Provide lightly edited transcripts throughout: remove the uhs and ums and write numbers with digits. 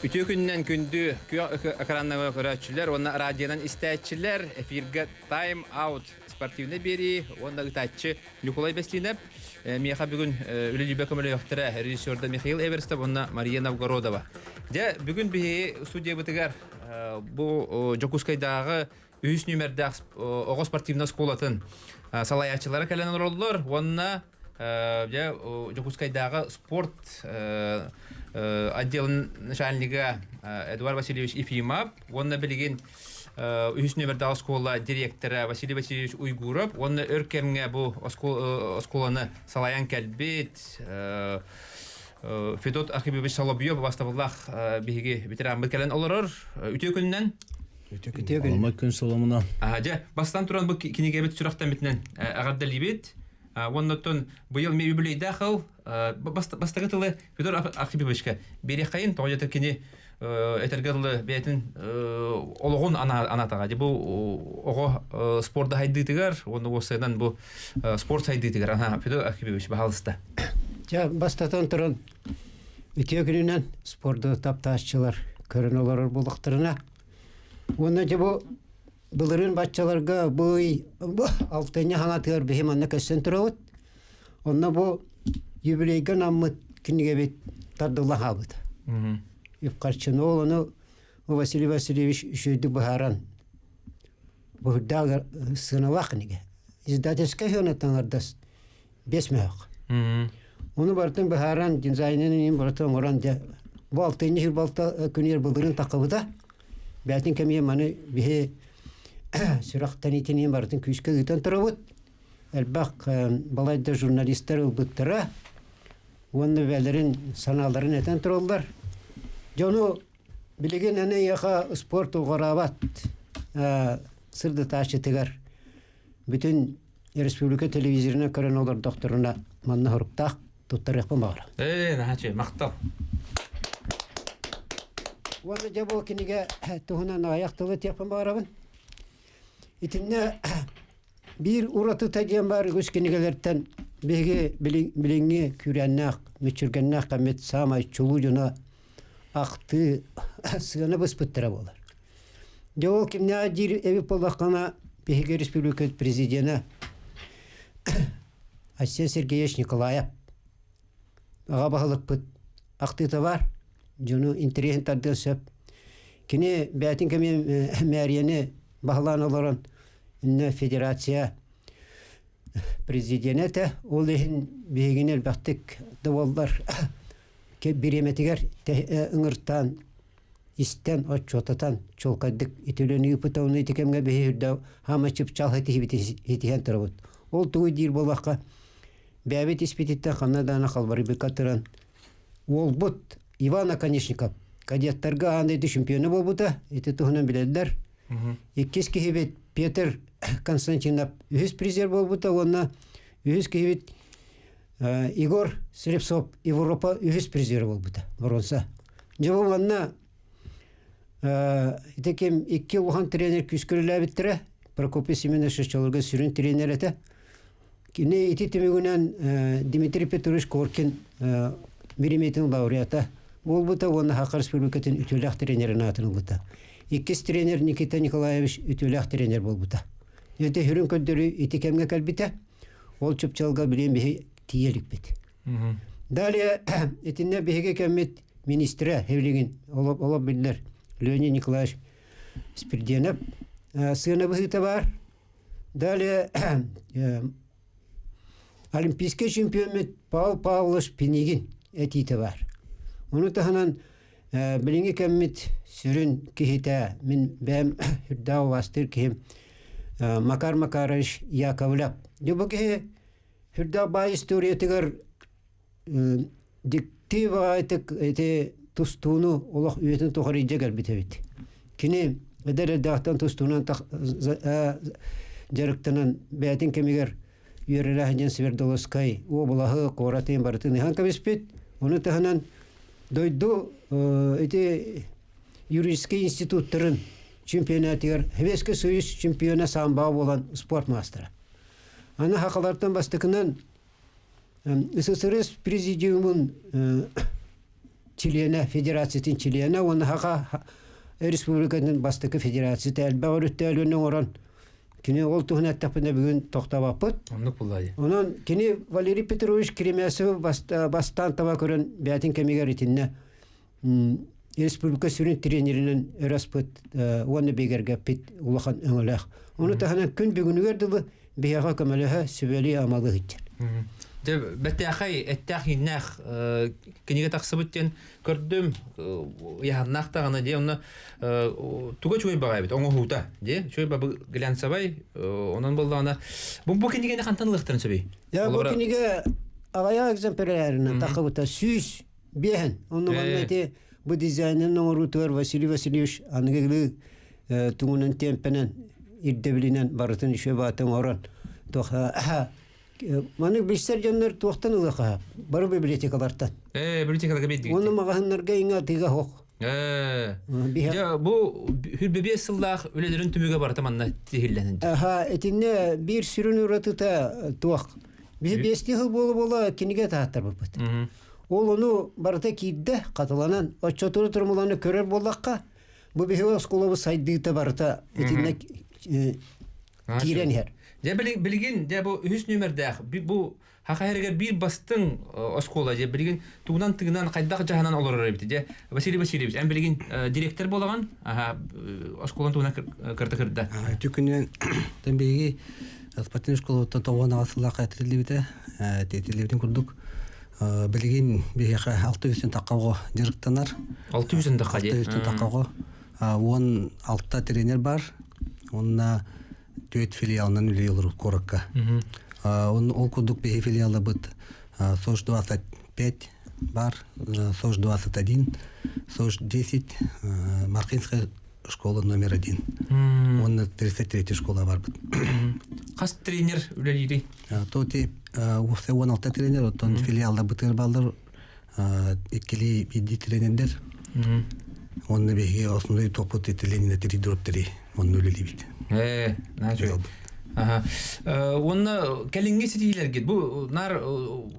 Үтүө күнүнэн күндү күөх экраннаҕа көрөөччүлэр уонна радионан истээччилэр эфиргэ Time Out спортивнай биэрии уонна ыытааччы Ньукулай Бэстиинэп. Миэхэ бүгүн үлэлиибэ көмөлөөхтөрө режиссерда Михаил Эверстов уонна Мария Новгородова. Дьэ, бүгүн биһиги студиябытыгар бу Дьокуускайдааҕы үһүс нүмердээх оҕо спортивнай оскуолатын салайааччылара кэлэн олороллор уонна дьэ Дьокуускайдааҕы спорт отделын начальнига Эдуард Васильевич Ефимов уонна билигин үһүс нүмердээх оскуола директора Василий Васильевич Уйгуров уонна өр кэмҥэ бу оскуоланы салайан кэлбит Федот Архипович Соловьев бастабыллаах биһиги ветераммыт кэлэн олорор. Үтүө күнүнэн. Үтүө күн. Алма күн соломуна. Дьэ, бастан туран бу кинигэбит сүрэхтэммитинэн эҕэрдэлиибит. Уонна быйыл ми юбилейдаах ыл бастакы тылы Федор Архиповичка биэриэххэйин, тоҕо диэтэр кини этэргэ дылы бэйэтин олоҕун анатаҕа. Дьэ бу оҕо спорда сайдыытыгар уонна уопсайынан бу спорт сайдыытыгар ана Федор Архипович баһаалыста. Дьэ, бастатан туран, үтүө күнүнэн спорду таптааччылар көрөн олорор буоллахтарына. Уонна дьэ бу былырыын баччаларга бу ый бу алтынньы хаҥатыгар биһи манна көссөн турабыт. Онно бу юбилейга наммыт кинигэбит тардылла хаалбыта. Үп-харчыны ол ону Василий Васильевич үчүгэйдик быһааран быһырдаах сыаналаах кинигэ. Издательскай сыанаттан ардас 5 мөһөх. Ону барытын быһааран, дизайнын иин барытын оҥорон дьэ бу алтынньы сир балта күнүгэр былырыын таххыбыта. Бээтин кэмиэ маны биһи сүрэхтэниитин барытын күүскэ ыытан турабыт. Элбэх балайда журналистар ылбыттара уонна бэйэлэрин санааларын этэн тураллар. Дьону билигин аны эйиэхэ спорт уҕараабат сырдатааччытыгар бүтүн республика телевизорынан көрөн олордохторуна манна хоруктаах туттарыахпын баҕарабын. Ээ, наһаа махтал. Уонна дьэ бу кинигэ туһунан аҕыйах тылы этиэхпин баҕарабын. Итиннэ биир уратыта диэн баар үгүс кинигэлэртэн биһиги билиҥҥи күүрээннээх, мүччүргэннээх кэммит саамай чулуу дьоно ахтыы сыана быспыттара буолар. Дьэ ол кимнээх диир эбит буоллаххына, биһиги республика президенэ Айсен Сергеевич Николаев аҕа баһылыкпыт ахтыыта баар, дьону интэриэһин тардыан сөп. Кини бэйэтин кэмин мээрийэни баһылаан олорон иннэ федерация президенэ этэ. Ол иһин биһигини элбэхтик да буоллар бириэмэтигэр ыҥыртаан истэн, отчуоттатан, чуолкайдык итилэни ыыппыта уонна ити кэмҥэ биһи үрдэ хаама чыпчаал итиһэн турабыт. Ол тугу диир буоллахха, бэйэбит испититтэн ханна даҕаны халбарыйбыкка туран, уолбут Иван Оконешников кадеттарга аан дойду чемпиона буолбута, ити туһунан билэллэр. Иккис киһибит Петр Константинов үһүс призер буолбута уонна үһүс киһибит Егор Слепцов Европа үһүс призера буолбута, боруонса. Дьэ бу манна ити ким икки улахан тренер күүскэ үлэлээбиттэрэ. Прокопий Семенович оччолорго сүрүн тренер этэ. Кини ити түмүгүнэн Дмитрий Петрович Коркин бириэмийэтин лауреата буолбута уонна Саха Республикатын үтүөлээх тренерин аатын ылбыта. Иккис тренер Никита Николаевич үтүөлээх тренер буолбута. Ити сүрүн көрдөрүү ити кэмҥэ кэлбитэ. Ол чыпчалга билиэн биһи тиийэ иликпит. Далее итиннэ биһиги кэммит министрэ билигин олоп биллэр Леонид Николаевич Спирденов сыана быһыыта баар. Далее олимпийскай чемпиоммут Павел Павлович Пинигин этиитэ баар. Ону таһынан билиҥҥи кэммит сүрүн киһитэ мин бэйэм үрдээх убаастыыр киһим Макар Макарович Яковлев. Дьэ бу киһи сүрдээх баай историятыгар дьикти баҕайытык ити тустууну олох үйэтин тухары илдьэ кэлбит эбит. Кини эдэр эрдэҕиттэн тустуунан дьарыктанан бэйэтин кэмигэр үөрэлээх диэн Свердловскай уобалаһы, куоратын барытын ыһан кэбиспит. Ону таһынан дойду ити юридическай институттарын чемпионатыгар Советский Союз чемпиона самбо буолан спорт маастара. Аны хахалартан бастакынан СССР президиумун чилиэнэ, федерациятын чилиэнэ уонна Саха Республикатын бастакы федерацията элбэх өрүттээлүн оҥорон кини ол туһунан эттэхпинэ бүгүн тохтообоппут. Оннук булла дии. Онон кини Валерий Петрович Кремясовы бастаан таба көрөн бэйэтин кэмигэр итиннэ республика сүрүн тренеринэн өрөспүт уонна бигэргэппит улахан өҥөлөөх. Ону таһынан күн бүгүнүгэр дылы биһиэхэ көмөлөһө, сүбэлии-амалыы сылдьар. Дьэ, бэтээхэй, эттээх-ииннээх кинигэ тахсыбыт диэн көрдүм. Ыйаһаннаах даҕаны дии, онно туга үчүгэй баҕайы эбит, оҥоһуута дии. Үчүгэй бабы глянцевай, онон буоллаҕына, бу бу кинигэни хантан ылыахтарын сөбүй? Я бу кинигэ аҕыйах экземплярынан таххыбыта 105. Онно манна ити бу дизайнын оҥоруутугар Василий Васильевич аныгылыы тугунан темпэнэн ирдэбилинэн барытын үчүгэй баҕайытык оҥорон Маннык билсэр дьоннор туохтан ылыахха бары библиотекалартан. Ээ, библиотекаларга биэрдигит. Уонна маҕаһыннарга иҥэ атыыга суох. Ээ. Дьэ, бу 25 сыллаах үлэлэрин түмүгэ барыта манна тиһиллэнин. Аха, итиннэ биир сүрүн уратыта туох. Биһи биэстии сыл буола-буола кинигэ таһааттарбыппыт. Ол ону барыта киирдэ, хатыланан, оччотугар турумуланы көрөр буоллахха, бу биһиги оскуолабыт сайдыыта барыта итиннэ киирэн иһэр. Дьэ билигин дьэ бу үһүс нүөмэрдээх бу Хаха эригэр биир бастыҥ оскуола дьэ билигин тугунан тыгынан хайдах дьаһанан олорор эбит дьэ Василий Васильевич эн билигин директор буолаҕын аха оскуолан тугунан кырда кырда Түкүнүн тэн биһиги спортивный школаттан тоҕуон аҕыс сыллаахха этиллибитэ тиэтиллибитин курдук билигин биһиэхэ алта үстэн тахха дьарыктанар алта үстэн тахха алта үстэн тахха 16 тренер бар уонна түөрт филиалынан үлэлии олорор куоракка. Ол курдук биһи филиалларбыт СОЖ-25 бар, СОЖ-21, СОЖ-10, Маркинская школа номер один. Уонна 33 школа барбыт. Хас тренер үлэлиирий? То ти 16 тренер, оттон филиалларбытыгар баллар иккилии биирдии тренердэр. Уонна биһиги основной топпут Ленина тридроттери онно үлэлиибит. Ээ, наачу. Аха. Уонна кэлиҥҥи ситиилэргит бу наар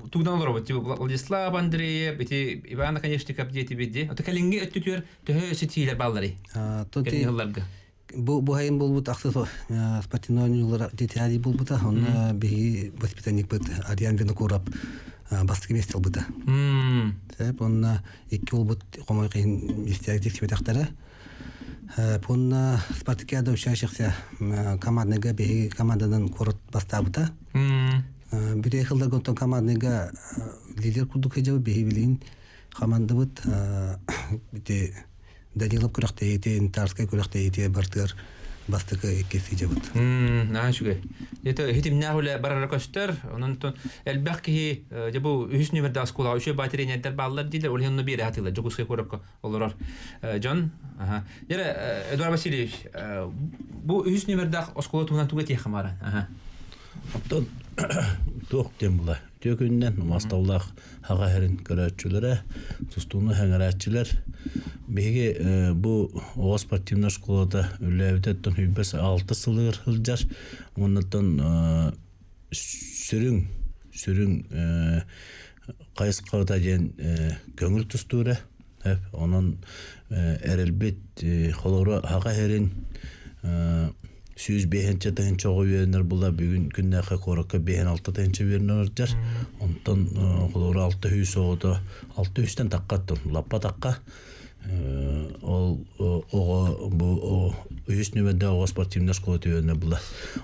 тугунан олоробут Владислав Андреев, ити Иван Оконешников диэтибит дии. Ото кэлиҥҥи өттүтүгэр төһө ситиилэр баалларый? Кэлиҥҥи сылларга. Бу бу хайын булбут ахсыс спортивной оонньуулара тетради булбута. Онно биһиги воспитанникпыт Ариан Винокуров бастакы миэстэ ылбыта. Сөп, онно икки уолбут хомойуох иһин миэстэҕэ тиксибэтэхтэрэ. Онно спартакиада учащихся командныйга биһиги команданан куорат бастаабыта. Бүтэй сылларга онтон командныйга лидер курдук сылдьабыт биһиги билигин командабыт ити Данилов күрэхтэһиитин, Тарскай күрэхтэһиитигэр бартыгар бастакы иккис сылдьабыт. Наһаа үчүгэй. Это хитимнээх үлэ барара көстөр. Онон элбэх киһи дьэ бу үһүс нүмердээх оскуолаҕа үчүгэй баай тренердэр бааллар дииллэр. Ол иһин онно биэрэ сатыыллар. Дьокуускай куоракка олорор дьон. Дьэ, Эдуард Васильевич, бу үһүс нүмердээх оскуола туһунан тугу этиэххэ баара? Оттон туох диэн була? Үтүө күнүнэн масталлаах хаҕа иһэрин көрөөччүлэрэ, тустууну сэҥэрээччилэр биһиги бу оҕо спортивнай школата үлэлээбитэ оттон сүүрбэ алта сылыгар сылдьар уоннаттан сүрүн сүрүн хайысхата диэн көҥүл тустуура онон эрэлбит холобура хаха иһэрин 105 тыһыынча оҕо үөрэнэр була бүгүн күннээххэ куоракка 56 тыһыынча үөрэнэр сылдьар. Онтон холобура 600 оҕото 600-тэн тахха лаппа тахха ол оҕо бу үһүс нүмердээх оҕо спортивнай оскуолата үөрэнэр була.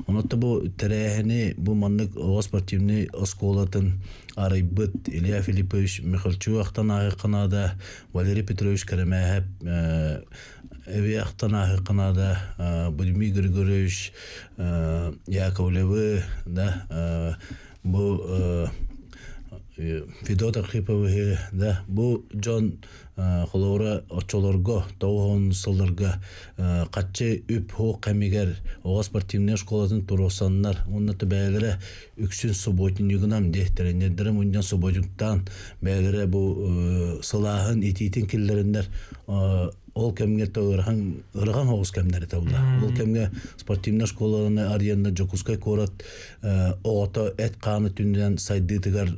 Онон бу тэрээһини бу маннык оҕо спортивнай оскуолатын арыйбыт Илья Филиппович Михальчук ахтан ааһыахха наада, Валерий Петрович Кэрэмээһэп эбии ахтан ааһыахха наада, Будимир Григорьевич Яковлевы, да, бу Федот Архиповиһы, да, бу дьон холобура оччолорго тоҕус сылларга хаччы үп хуох кэмигэр оҕо спортивнай школатын туруорсаннар уонна бэйэлэрэ үксүн субботнигынан диэ тренердэрэ мунньан субботниктаан бэйэлэрэ бу сылааһын итиитин киллэриннэр. Ол кэмҥэ ыарахан ыарахан соҕус кэмнэр этэ буолла. Ол кэмҥэ спортивнай школаны арыйаннар Дьокуускай куорат оҕото эт-хаан өттүнэн сайдыытыгар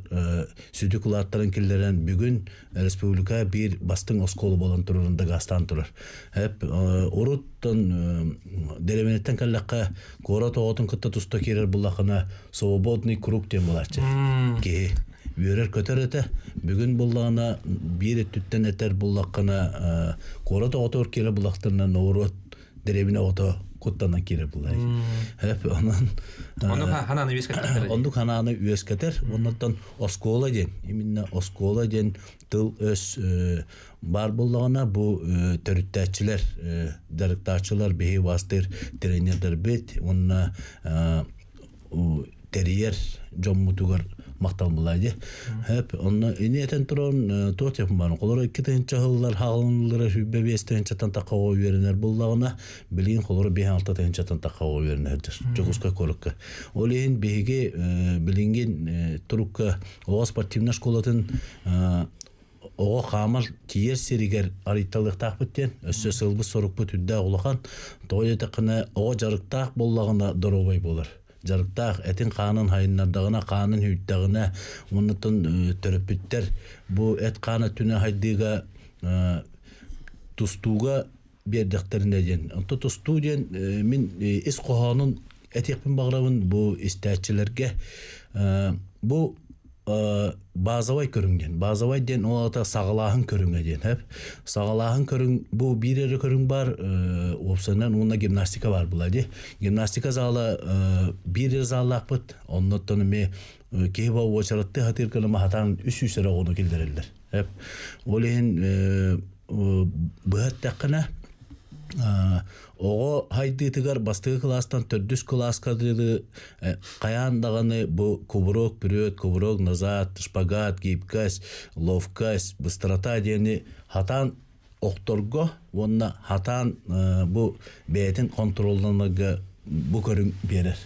сүдү кылааттарын киллэрэн бүгүн республика биир бастыҥ оскуола буолан турарын дакаастаан турар. Эп уруттан дэриэбинэттэн кэллэххэ куорат оҕотун кытта туста киирэр буллахына свободный круг диэн буолааччы. Киһи үөрэр-көтөр этэ. Бүгүн буллаҕына биир өттүттэн этэр буллаххына куорат оҕотугар киирэр буллахтарына норуот дэриэбинэ оҕото куттанан киирэр буллай. Эп онон Оннук ханааны үөскэтэр. Оннук ханааны үөскэтэр. Оннуттан оскуола диэн, именно оскуола диэн тыл өс баар буоллаҕына бу төрүттээччилэр, дьарыктааччылар биһи убаастыыр тренердэрбит уонна тэрийэр дьоммутугар махтал буолаа дии. Хэп, онно ини этэн туран туох диэхпин баарын, холоро 2 тыһыынча сыллар хаалыныллара 25 тыһыынчаттан тахха оҕо үөрэнэр буоллаҕына, билигин холоро 5-6 тыһыынчаттан тахха оҕо үөрэнэр Дьокуускай куоракка. Ол иһин биһиги билиҥҥи турукка оҕо спортивнай школатын оҕо хаамар тиийэр сиригэр арыйталыахтаахпыт диэн өссө сылбыт сорукпут үрдээх улахан. Тоҕо диэтэххинэ, оҕо дьарыктаах буоллаҕына доруобай буолар. Дьарыктаах этин хаанын хайыннардаҕына, хаанын үүттэҕинэ, оннуттан төрөппүттэр бу эт хаан өттүнэн хайдыыга тустууга биэрдэхтэринэ диэн. Онто тустуу диэн мин ис хоһоонун этиэхпин баҕарабын бу истээччилэргэ. Бу базовай көрүҥ диэн. Базовай диэн ол аата саҕалааһын көрүҥэ диэн. Хэп. Саҕалааһын көрүҥ бу биир эрэ көрүҥ бар уопсайынан уонна гимнастика бар була дии. Гимнастика зала биир эрэ заллаахпыт. Оннуттан эмиэ киһи бу уочаратты хатыыр гына хатаан 300 эрэ оҕону киллэрэллэр. Хэп. Ол иһин быһа эттэххинэ оҕо хайдыытыгар бастакы кылаастан төрдүс кылааска дылы хайаан даҕаны бу кувырок вперед, кувырок назад, шпагат, гибкость, ловкость, быстрота диэни хатаан охторго уонна хатаан бу бэйэтин контролланарга бу көрүҥ биэрэр.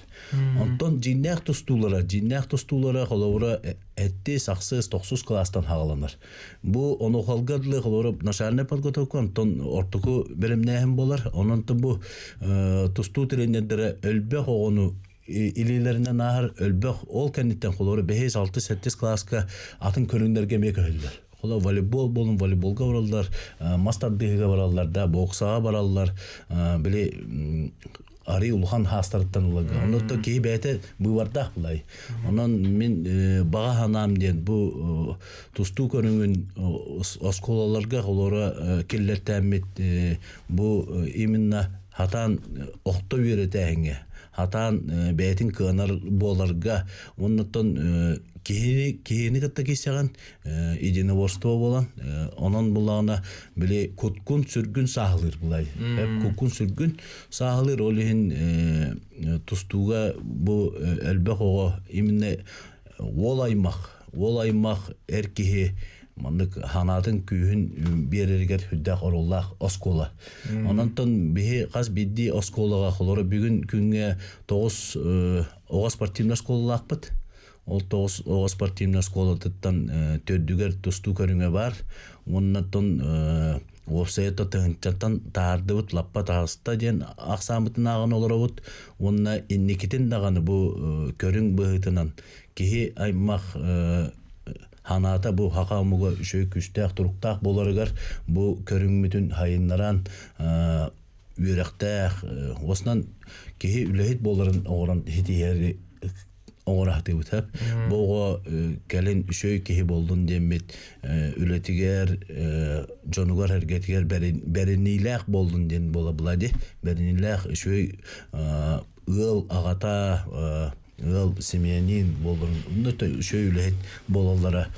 Онтон дьиҥнээх тустуулара, дьиҥнээх тустуулара холобура эттис, ахсыс, тохсус кылаастан хааланар. Бу онуохалга дылы холобура начальная подготовка, онтон ортоку бэлэмнээһин буолар. Онон бу тустуу тренердэрэ өлбөх оҕону илиилэринэн ааһар өлбөх ол кэнниттэн холобура 5, 6, 7 кылааска атын көрүҥнэргэ эмиэ көһөллөр. Холобура волейбол буолун волейболга бараллар, мас тардыһыыга бараллар да, боксаҕа бараллар, били арый улахан хаастарыттан ыларга. Онно киһи бэйэтэ быыбардаах булай. Онон мин баҕа санаам диэн бу тустуу көрүҥүн оскуолаларга холоро киллэртээммит бу именно хатаан охто үөрэтээһиҥҥэ, хатаан бэйэтин кыанар буоларга, оннуттан киһини киһини кытта киирсэҕин единоборство буолан, онон буллаҕына били куткун сүргүн сааһылыыр булай. Куккун сүргүн сааһылыыр ол иһин тустууга бу элбэх оҕо именно уол аймах, уол аймах эр киһи маннык ханаатын күүһүн биэрэригэр сүрдээх оруоллаах оскуола. Ононтон биһи хас биирдии оскуолаҕа холоро бүгүн күҥҥэ тоҕус оҕо спортивнай оскуолалаахпыт. Ол тоҕус оҕо спортивнай оскуолатыттан төрдүгэр тустуу көрүҥэ баар. Уоннаттан уопсайа тыһыынчаттан таһаардыбыт, лаппа таһаста диэн ахсааммытын ааҕан олоробут. Уонна инникитин даҕаны бу көрүҥ быһыытынан киһи аймах ханаата бу хаха омуга үчүгэй күүстээх туруктаах буоларыгар бу көрүҥмүтүн хайыннаран үөрэхтээх уосунан киһи үлэһит буоларын оҥорон ситиһэри оҥоро сатыыбыт. Бу оҕо кэлин үчүгэй киһи буоллун диэммит үлэтигэр дьонугар эргэтигэр бэриниилээх буоллун диэн буола була ди бэриниилээх үчүгэй ыал аҕата ыал семьянин буоларын үчүгэй үлэһит буолаллара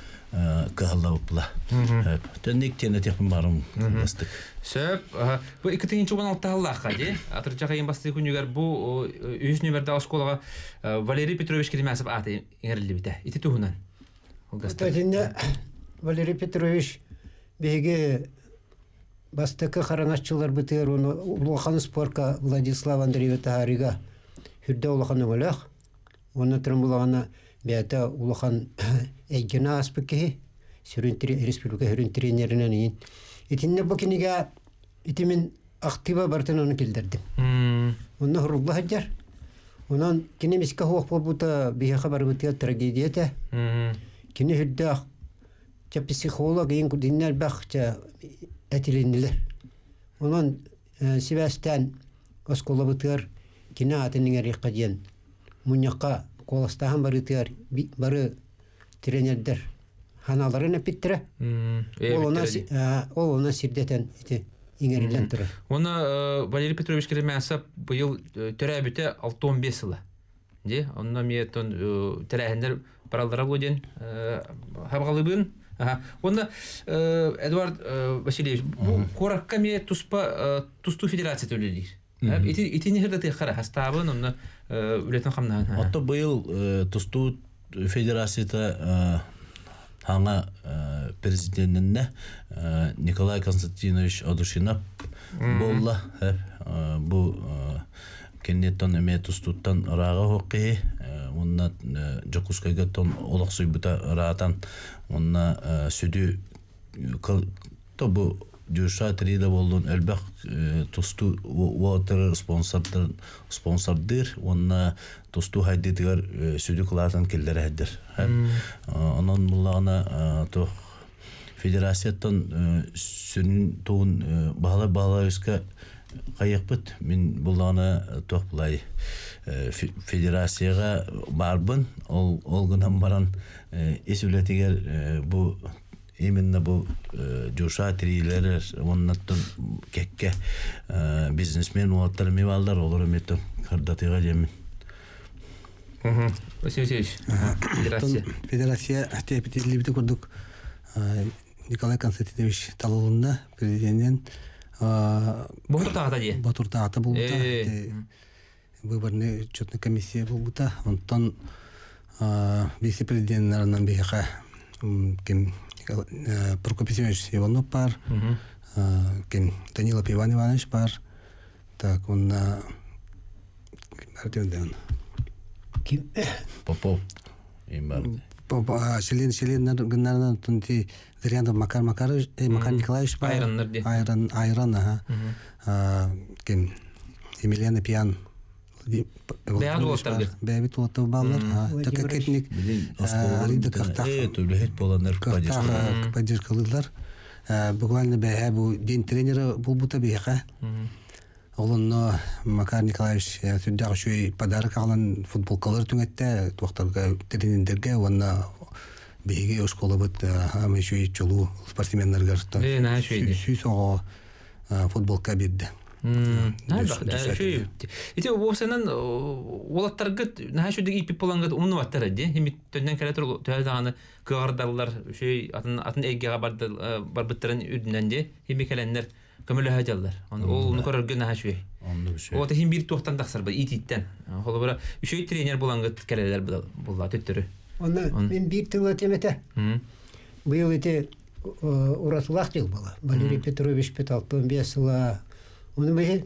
кыһаллабыпла. Төнник тиэн этиэхпин баарым кылгастык. Сөп. Бу 2016 сыллаахха дии. Атырдьах ыйын бастакы күнүгэр бу үһүс нүөмэрдээх оскуолаҕа Валерий Петрович Кирмясов аата иҥэриллибитэ. Ити туһунан. Итиннэ Валерий Петрович биһиги бастакы хараҥаччыларбытыгар улахан спорка Владислав Андреевич таһаарыыга үрдэ улахан өҥөлөөх. Уонна туран булаҕына бэйэтэ улахан эйгэни ааспыт киһи, сүрүн республика сүрүн тренеринэн иин. Итиннэ бу кинигэ Ити мин актыыба барытын ону киллэрдим. Онно сурулла сылдьар. Онон кини миска суох буолбута биһиэхэ барыбытыгар трагедия этэ. Кини сүрдээх чэ психолог иин диннэ элбэх чэ этилиннилэр. Онон сибээстээн оскуолабытыгар кини аатын иҥэриэххэ диэн мунньахха куоластааһын барыытыгар бары тренердэр ханааларын эппиттэрэ. Ол онон сирдэтэн ити иҥэриллэн турар. Уонна Валерий Петрович Керемясов быйыл төрөөбүтэ 65 сыла. Ди, онно эмиэ тэрээһиннэр бараллара буо диэн хабаҕалыыбын. Уонна Эдуард Васильевич, бу куоракка эмиэ туспа тустуу федерацията үлэлиир. Ити итини хырдатыаххара хастаабын онно үлэтин хамнаһын. Отто быйыл тустуу федерацията хаҥа президенинне Николай Константинович Одушинов буолла. Бу кэнниттэн эмиэ тустууттан ырааҕа суох киһи уонна Дьокуускайга тон олохсуйбута ыраатан уонна сүдү то бу Дюша Трида буоллун элбэх тустуу уотары спонсордыр спонсордыыр уонна тустуу хайдыытыгар сүдү кылаатын киллэрээддэр. Онон буллаҕына туох федерацияттан сүрүн тугун баһылай баһылайыска хайыахпыт мин буллаҕына туох булай федерацияҕа баарбын ол ол гынан баран ис үлэтигэр бу именно бу Дюша тириилэр уоннаттан кэккэ бизнесмен уолаттар эмиэ бааллар олор эмиэ кырдатыыга диэммин. Василий Васильевич, федерация. Федерация тиэпитиллибити курдук Николай Константинович талылынна президенинэн. Ботуртаата дии. Ботуртаата булбута. Выборный отчетная комиссия булбута. Онтон вице-президеннарынан биһиэхэ ким Прокопий Семенович Иванов бар, ким Данилов Иван Иванович бар. Так, онна Ким? Попов. Член член гыннарынан тунти Зырянов Макар Макарович, Макар Николаевич бар. Айраннар ди. Айран, Айран, ага. Ким Емельяна Пьян. Бэйэт уолаттаргыт. Бэйэбит уолаттар бааллар. Только кетник Арида кахтах. Төлөһөт боланнар поддержкалыылар. Буквально бэйэ бу день тренера булбута биһиэхэ. Ол онно Макар Николаевич сүрдээх үчүгэй подарок аҕалан футболкалар түҥэттэ, туохтарга тренердэргэ уонна биһиги оскуолабыт аамай үчүгэй чулуу спортсменнарыгар сүүс оҕо футболка биэрдэ. Ити уопсайынан уолаттаргыт наһаа үчүгэй ииппит буолаҥҥыт умнубаттар дии. Химит төннөн кэлэ төһө даҕаны кыаҕырдаллар үчүгэй атын атын эйгэҕэ барбыттарын үрдүнэн дии. Хими кэлэннэр көмөлөһө дьаллар. Ол ону көрөргө наһаа үчүгэй. Оннук үчүгэй. Ол иһин биир туохтан тахсар ба иитииттэн. Холобура үчүгэй тренер булангыт кэлэлэр булла төттөрү. Онно мен биир тыл этим этэ. Быйыл ити уратылаах дьыл буола. Валерий Петрович 65 сыла. Ону биһи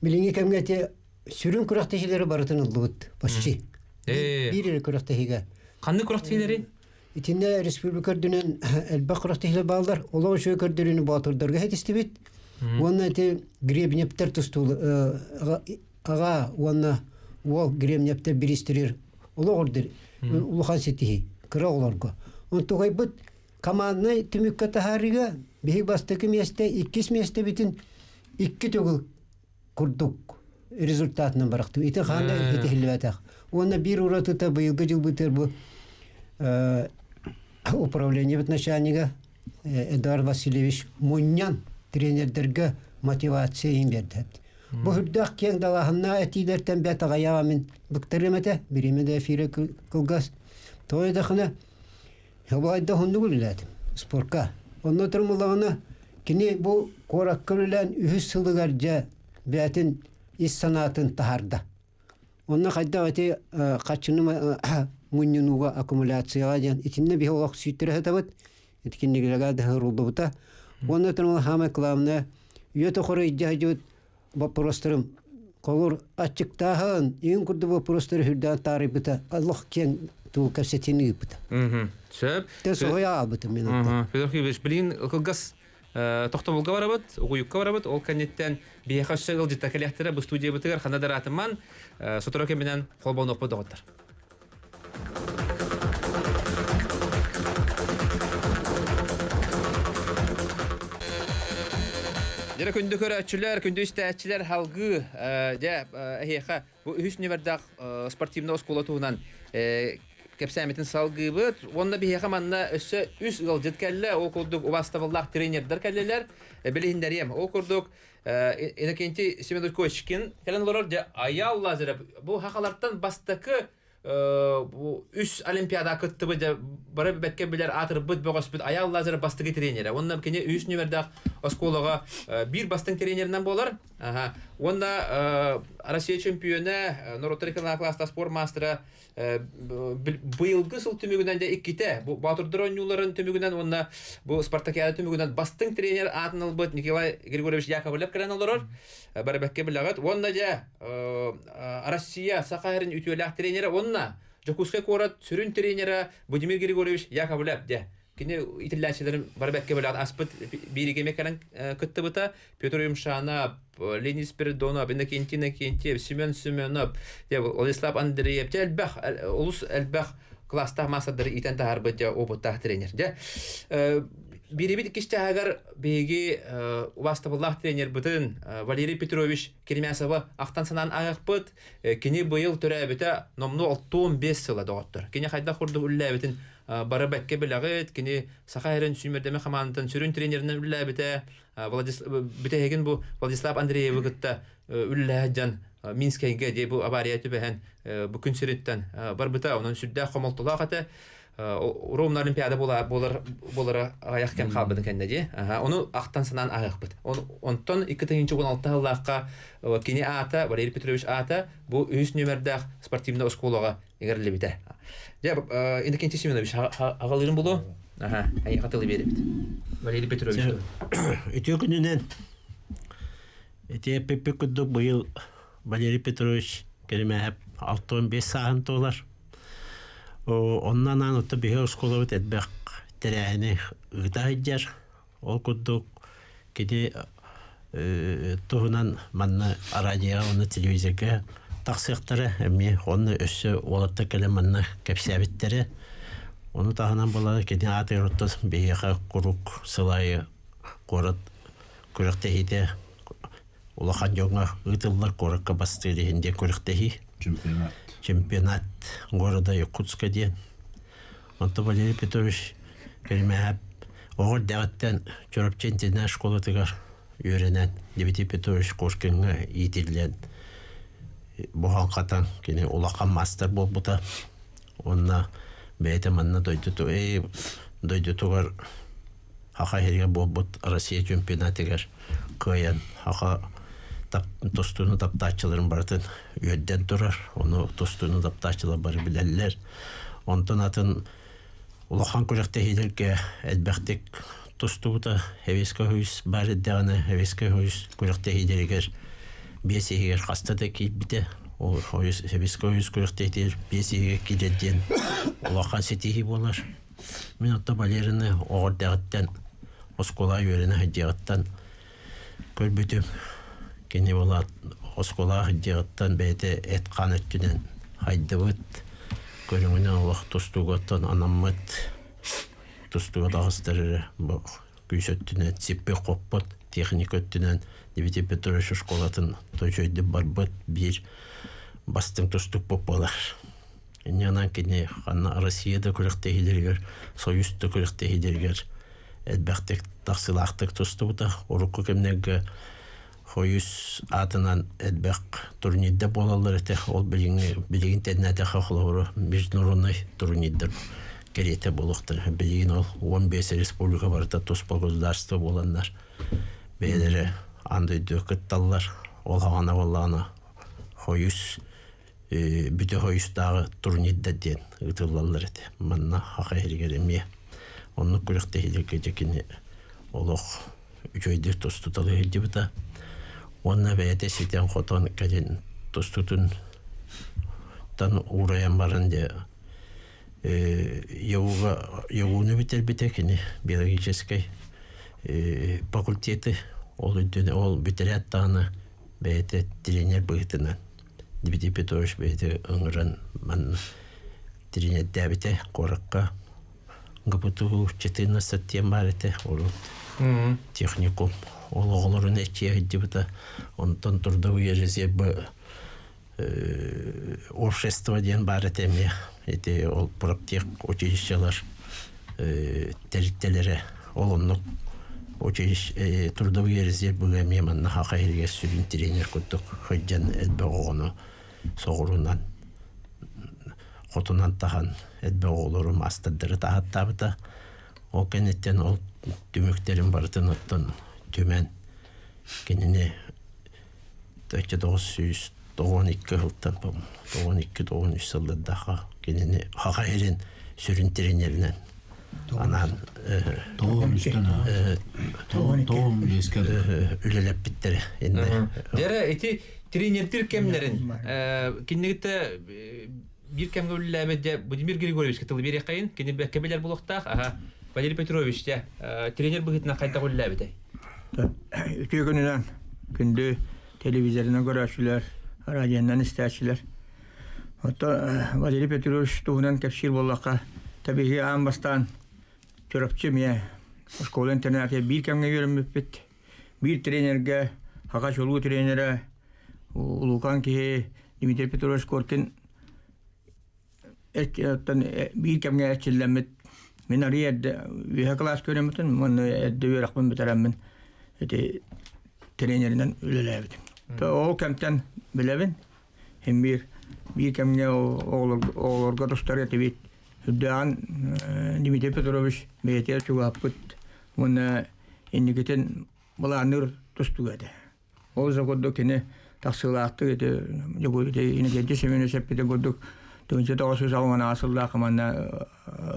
билиҥҥи кэмҥэ ити сүрүн күрэхтэһиилэри барытын ыллыбыт почти. Биир эрэ күрэхтэһиигэ. Ханнык күрэхтэһиилэри? Итиннэ республика үрдүнэн элбэх күрэхтэһиилэр бааллар. Олох үчүгэй көрдөрүүнү боотурдарга хэтистибит. Уонна ити Гребневтэр тустуу аҕа уонна уол Гребневтэр бириистэригэр олох үрдүр улахан ситиһии кыра оҕолорго. Онтугайбыт команднай түмүккэ таһаарыыга биһиги бастакы миэстэ, иккис миэстэбитин икки төгүл курдук результатынан барахтыы. Ити хаһан да итиһиллибэтэх. Уонна биир уратыта быйылгы дьылбытыгар бу управлениебыт начальнига Эдуард Васильевич мунньан тренердэргэ мотивация иһин биэрдэ. Бу үрдээх киэҥ далааһыннаах этиилэртэн бэт аҕайаҕа мин быктарыам этэ, бириэмэ да эфирэ кылгас. Тоҕо дэхинэ Хабайда оннук үлэлээтим спорка. Онно турмулаҕына кини бу куоракка үлэлээн үһүс сылыгар дьэ бэйэтин ис санаатын таһаарда. Онно хайдах ити хаччыны мунньунууга аккумуляцияҕа диэн итиннэ биһи олох сүүттэрэ сытабыт. Ити кинигэлэргэ да ууруллубута. Уонна хаамай главное үйэ тухары илдьэ сылдьыбыт боппуруостарым холур аччыктааһын иҥин курдук боппуруостары үрдээн таарыйбыта олох киэҥ туу кэпсэтиини ыыппыта. Сөп. Тэ соһуйа аалбытым мен Федор Филиппович, билигин кылгас Тохтобулга барабыт, угуйукка барабыт, ол кэнниттэн биһиэхэ өссө ыалдьытта кэлиэхтэрэ бу студиябытыгар ханна да ыраатыман, сотору кэминэн холбонуохпут доҕоттор. Дьэ күндү көрөөччүлэр, күндү истээччилэр халгыы дьэ эһиэхэ бу үһүс нүмердээх спортивнай оскуола туһунан кэпсээмитин салгыыбыт. Уонна биһиэхэ манна өссө үс ыалдьыт кэллэ. Ол курдук убаастабыллаах тренердэр кэллилэр. Билиһиннэриэм. Ол курдук Иннокентий Семенович Кочкин кэлэн олорор. Дьэ Айаал Лазарев бу хахалартан бастакы бу үс олимпиада кыттыбыт дьэ бары бэккэ билэр аатырбыт бөҕөспүт Айаал Лазарев бастакы тренерэ. Уонна кини үс нүмердээх оскуолаҕа биир бастыҥ тренеринэн буолар. Уонна Россия чемпиона, норуоттар икки спорт маастара быйылгы сыл түмүгүнэн дьэ иккитэ бу Боотурдар оонньууларын түмүгүнэн уонна бу Спартакиада түмүгүнэн бастыҥ тренер аатын ылбыт Николай Григорьевич Яковлев кэлэн олорор. Барыбакка билэҕит. Уонна дьэ Россия Саха сирин үтүөлээх тренерэ уонна Дьокуускай куорат сүрүн тренерэ Владимир Григорьевич Яковлев дьэ кини итиллээччилэрин бары бэккэ билэҕит аспыт бииригеме кэлэн кыттыбыта Петр Юмшанов, Леонид Спиридонов, Иннокентий Иннокентьев, Семен Семенов, Владислав Андреев, дьэ элбэх, олус элбэх класстаах маастардары иитэн таһаарбыт дьэ опыттаах тренер. Дьэ, биирибит иккис чааһыгар биһиги убаастабыллаах тренербытын Валерий Петрович Керемясовы ахтан санаан ааһыахпыт. Кини быйыл төрөөбүтэ номнуо 65 сыла доҕоттор. Кини хайдах курдук үллээбитин бары бэккэ билэҕит. Кини Саха сирин сүүмэрдэмэ хамаандатын сүрүн тренеринэн үллээбитэ. Бүтэһигин бу Владислав Андреевы кытта үллэһэ дьон Минскэйгэ дии бу авария түбэһэн бу күн сириттэн барбыта. Онон сүрдээх хомолтолоох этэ. Ровно Олимпиада буолар буолара аҕыйах кэм хаалбытын кэннэ дии. Ону ахтан санаан ааһыахпыт. Онтон 2016 сыллаахха кини аата, Валерий Петрович аата бу үһүс нүөмэрдээх спортивнай оскуолаҕа иҥэриллибитэ. Дьэ, Иннокентий Семенович, аҕалыырын булуо? Аха, эйиэхэ тылы биэрэбит. Валерий Петрович. Үтүө күнүнэн. Ити эппиппит курдук быйыл Валерий Петрович Керемээһэп 65 сааһын туолар. Онно анаан отто биһи оскуолабыт элбэх тэрээһини ыыта сылдьар. Ол курдук кини туһунан манна радиоҕа уонна телевизорга тахсыахтара эмиэ уонна өссө уолаттар кэлэн манна кэпсээбиттэрэ. Ону таһынан буолара кини аатыгар оттон биһиэхэ куруук сыл аайы куорат күрэхтэһиитэ улахан дьоҥҥо ыытыллар куоракка бастыыр иһин диэн күрэхтэһии. Чемпионат. Чемпионат города Якутска диэн. Онтон Валерий Петрович Керимээһэп оҕо эрдэҕиттэн Чурапчы интеннээх школатыгар үөрэнэн Дмитрий Петрович Кошкиҥҥа иитиллэн буһан-хатан кини улахан маастар буолбута. Уонна бэйэтэ манна дойдуту, дойдутугар Хаха иһигэр буолбут Россия чемпионатыгар кыайан Хаха тустууну таптааччыларын барытын үөрдэн турар. Ону тустууну таптааччылар бары билэллэр. Онтон атын улахан күрэхтэһиилэргэ элбэхтик тустубута. Эвеска Хүйс баар эрдэҕинэ Эвеска Хүйс күрэхтэһиилэригэр биэс иһигэр хаста да киирбитэ. Ол Эвеска Хүйс күрэхтэһиитигэр биэс иһигэр киирэр диэн улахан ситиһии буолар. Мин оттон Валерины оҕо эрдэҕиттэн оскуолаҕа үөрэнэ сылдьыаҕыттан көрбүтүм. Кини буолаат оскуолаҕа сылдьыаҕыттан бэйэтэ эт-хаан өттүнэн хайдыбыт, көрүҥүнэн олох тустуугаттан анаммыт, тустууга таҕыстар эрэ бу күүс өттүнэн сиппит-хоппут, техника өттүнэн Дмитрий Петрович школатын точойдук барбыт биир бастыҥ тустукпут буолар. Инньэ кини ханна Россия да күрэхтэһиилэригэр, Союз да күрэхтэһиилэригэр элбэхтик тахсыылаахтык тустубута. Урукку кэмнэргэ Союз аатынан элбэх турнирдар буолаллар этэ. Ол билиҥҥи билигин тэннээтэххэ холобура международнай турнирдар кэриэтэ буолуохтара. Билигин ол 15 республика барыта туспа государство буоланнар бэйэлэрэ аан дойдуга кытталлар. Ол хаҕана буоллаҕына Союз бүтэ хойустааҕы турнирдар диэн ыытыллаллар этэ. Манна Хаха иһигэр эмиэ оннук күрэхтэһиилэргэ дьэ кини олох үчүгэйдик тустуталыы сылдьыбыта. Уонна бэйэтэ ситэн-хотон кэлин тустутун тан уурайан баран дьэ ЯУга ЯУну бүтэрбитэ кини биологическай. Факультеты ол үрдүнэ ол бүтэрээт даҕаны бэйэтэ тренер быһыытынан Дмитрий Петрович бэйэтэ ыҥыран манна тренердээбитэ куоракка ГПТУ 14 диэн баар этэ урут техникум ол оҕолорун эрчийэ сылдьыбыта онтон трудовые резервы общество диэн баар этэ эмиэ ити ол проптех училищелар тэрилтэлэрэ ол оннук училище трудовые резервыга эмиэ манна Хаха иһигэр сүрүн тренер курдук сылдьан элбэх оҕону соҕурунан хотунан таһан элбэх оҕолору маастардары таһаттаабыта ол кэнниттэн ол түмүктэрин барытын оттон түмэн кинини 1992 сылтан 92-93 сыллардаахха кинини Хаха сирин сүрүн тренеринэн анаан үлэлэппиттэрэ иннэ. Дьэрэ ити тренердир кэмнэрин кинигитэ биир кэмҥэ үлэлээбит дьэ Владимир Григорьевичка тылы биэриэххэйин кини бэккэ билэр буолуохтаах аха Валерий Петрович дьэ тренер быһыытынан хайдах үлэлээбитэй? Үтүө күнүнэн күндү телевизорынан көрөөччүлэр, радионан истээччилэр. Оттон Валерий Петрович туһунан кэпсиир буоллахха, табиһи аан бастаан Чурапчы эмиэ школа интернатыгар биир кэмҥэ үөрэммиппит. Биир тренергэ, Хака чулуу тренерэ, улуукан киһи Дмитрий Петрович Коркин биир кэмҥэ эрчиллэммит мин арыый эрдэ үөһэ кылаас көрөммүтүн уонна эрдэ үөрэхпин бүтэрэммин ити тренеринэн үлэлээбитим. Ол кэмтэн билэбин син биир биир кэмҥэ оҕолорго тустар этибит. Үрдээҕин Дмитрий Петрович бэйэтигэр чугаһаппыт уонна инникитин былаанныыр тустууга этэ. Ол да курдук кини тахсыылаахтык ити Иннокентий Семенович эппитин курдук 1998 сыллаах манна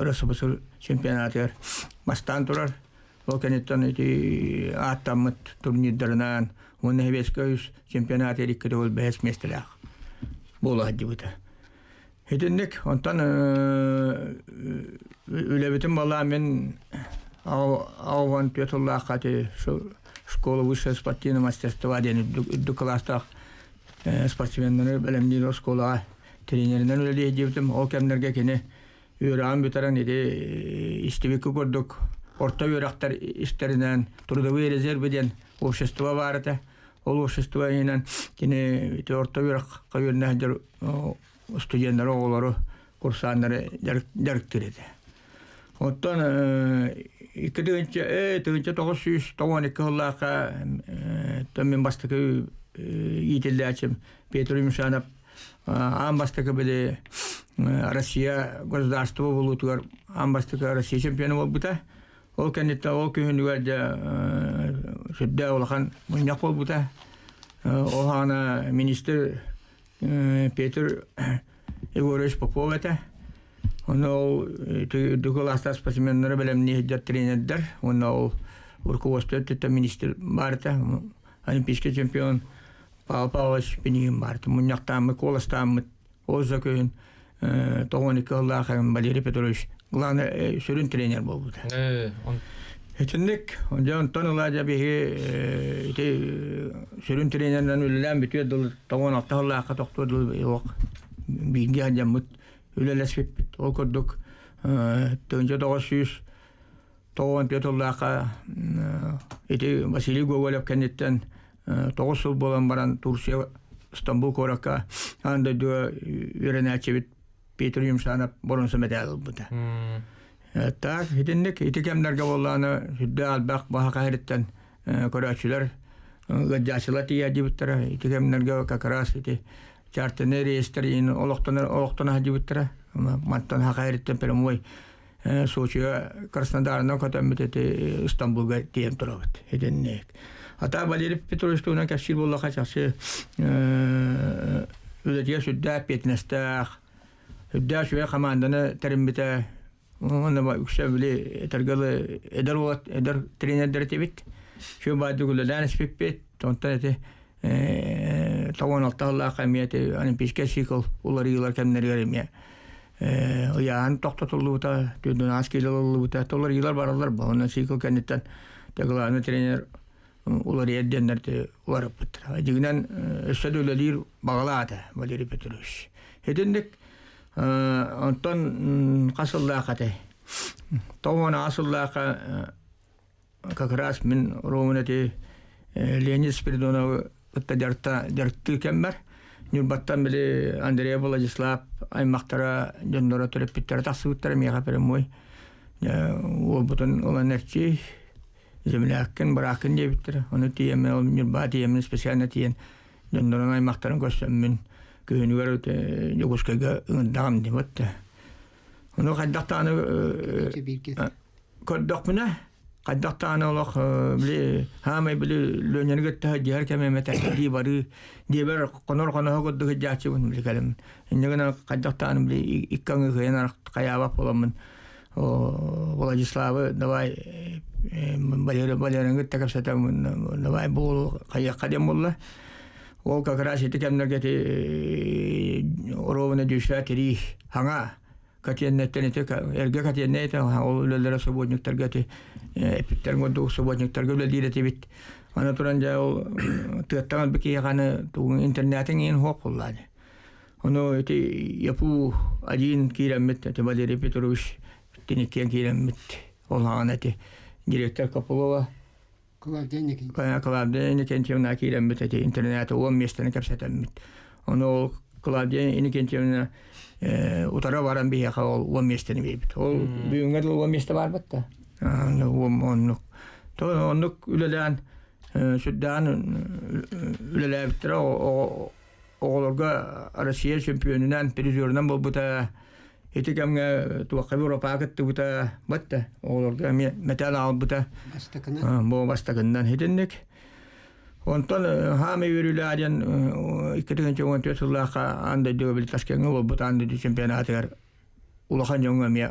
РСФСР чемпионатыгар бастаан турар. Ол кэнниттэн ити ааттаммыт турнирдарынан уонна Сэбиэскэй үс чемпионат икки төгүл бэһис миэстэлээх буола сылдьыбыта. Итинник онтон үлэбитин балаан мин 64 сыллаахха ити школа высшего спортивного мастерства диэн үрдүк кылаастаах спортсменнары бэлэмниир оскуолаҕа тренеринэн үлэлии сылдьыбытым. Ол кэмнэргэ кини үөрэҕин бүтэрэн ити истибиккэ курдук орто үөрэхтэр истэринэн трудовые резервы диэн общество баар этэ. Ол общество иһинэн кини ити орто үөрэххэ үөрэнэ сылдьар студеннары, оҕолору, курсааннары дьарыктыыр этэ. Оттон 2992 сыллаахха мин бастакы иитиллээччим Петр Юмшанов аан бастакы били Россия государство булуутугар аан бастакы Россия чемпиона буолбута. Ол кэнниттэн ол күһүнүгэр дьэ сүрдээх улахан мунньах буолбута. Ол хаана министр Петр Егорович Попов этэ. Онно ол үрдүкү кылаастаах спортсменнары бэлэмнии сылдьар тренердэр уонна ол руководство өттүттэн министр баар этэ. Олимпийский чемпион Павел Павлович Пинигин баар этэ. Мунньахтааммыт, куоластааммыт ол да күһүн 92 сыллаах Валерий Петрович главный сүрүн тренер буолбута. Итинник дьэ онтон ыла дьэ биһиги ити сүрүн тренеринэн үлэлээн бүтүөр дылы 96 сыллаахха тохтуор дылы олох бииргэ сылдьаммыт үлэлэспиппит. Ол курдук 1994 сыллаахха ити Василий Гоголев кэнниттэн 9 сыл буолан баран Турция Стамбул куоракка аан дойдуга үөрэнээччибит Петр Юмшанов боруонса мэтээл ылбыта. Так, итинник ити кэмнэргэ буоллаҕына сүрдээх элбэх баһа хаһырыттан көрөөччүлэр ыалдьааччылар тиийээдьибиттэрэ. Ити кэмнэргэ как раз ити чартерный рейстэр иин олохтоно олохтоно сылдьыбыттара. Мантан Хахайрыттан прямой Сочига Краснодарынан көтөммүт ити Стамбулга тиийэн турабыт. Итинник. Ата Валерий Петрович туһунан кэпсиир буоллахха чахчы үлэтигэр сүрдээх эппиэтинэстээх, сүрдээх үчүгэй хамаанданы тэриммитэ. Уонна үксэ били этэргэ дылы эдэр уолат эдэр тренердэр этибит. Үчүгэй баайдык үлэлээн испиппит. Онтон ити 96 сыллаахха эмиэ ити олимпийскай цикл уларыйыылар кэмнэригэр эмиэ ыйааһын тохтотуллубута, 12 киилэ ылыллыбыта. Уларыйыылар бараллар. Онон цикл кэнниттэн Те главный тренер уларыйар диэннэр те уларыппыттар. Дьиҥинэн өссө да үлэлиир баҕалаата Валерий Петрович. Итинник онтон хас сыллаах этэй? Тоҕуон сыллаахха как раз мин Роман эти Леонид Спиридоновы кытта дьарыктыы кэммэр Ньурбаттан били Андрей Владислав аймахтара дьонноро төрөппүттэрэ тахсыбыттара миэхэ прямой уолбутун ылан эрчий земляккын бырааккын диэбиттэрэ ону тиийэммин ол Ньурбаа тиийэммин специально тиийэн дьоннорун аймахтарын көрсөммүн күһүнүгэр Дьокуускайга ыҥырдаҕым дии Ону хайдах даҕаны көрдөхпүнэ, хайдах даҕаны олох били хаамай били Лүөнньэни кытта дьиһэр кэмэ эмэтэ дии барыы диэбэр хонор хоноһо курдук сылдьааччыбын били кэлим. Инньэ гынан хайдах даҕаны били икки аҥыы кыайан хайаабат буоламмын Владиславы давай Валераны кытта кэпсэтэммин давай буол хайыахха диэн буолла. Ол как раз ити кэмнэргэ ити оруобуна дүүсээ тирии хаҥа катиэннэттэн ити эргэ катиэннэ ити ол үлэлэрэ субботниктарга ити эппиттэрин курдук субботниктарга үлэлиир этибит. Аны туран дьэ ол тыаттан ылбыт киһиэхэ тугун интернетиҥ иһин суох буоллаа дии. Ону ити Япу один киирэммит ити Валерий Петрович тиниккиэн киирэммит ол хаҕана ити директор Копылова Клавдия Иннокентьевна. Клавдия Иннокентьевна киирэммит эти интернеты 10 миэстэни кэпсэтэммит. Ону ол Клавдия Иннокентьевна утара баран биһиэхэ ол 10 миэстэни биэрбит. Ол бүгүҥҥэ дылы 10 миэстэ барбат да. Оннук. То оннук үлэлээн сүрдээн үлэлээбиттэрэ оҕолорго Россия чемпионунан, призерунан буолбута. Ити кэмҥэ туохха Европаҕа кыттыбыта батта оҕолорго эмиэ мэтээл аҕалбыта. Бастакынан. Бу бастакынан итинник. Онтон хаамай үөрүүлээх диэн 2014 сыллаахха аан дойдуга били Ташкеҥҥа буолбут аан дойду чемпионатыгар улахан дьоҥҥо эмиэ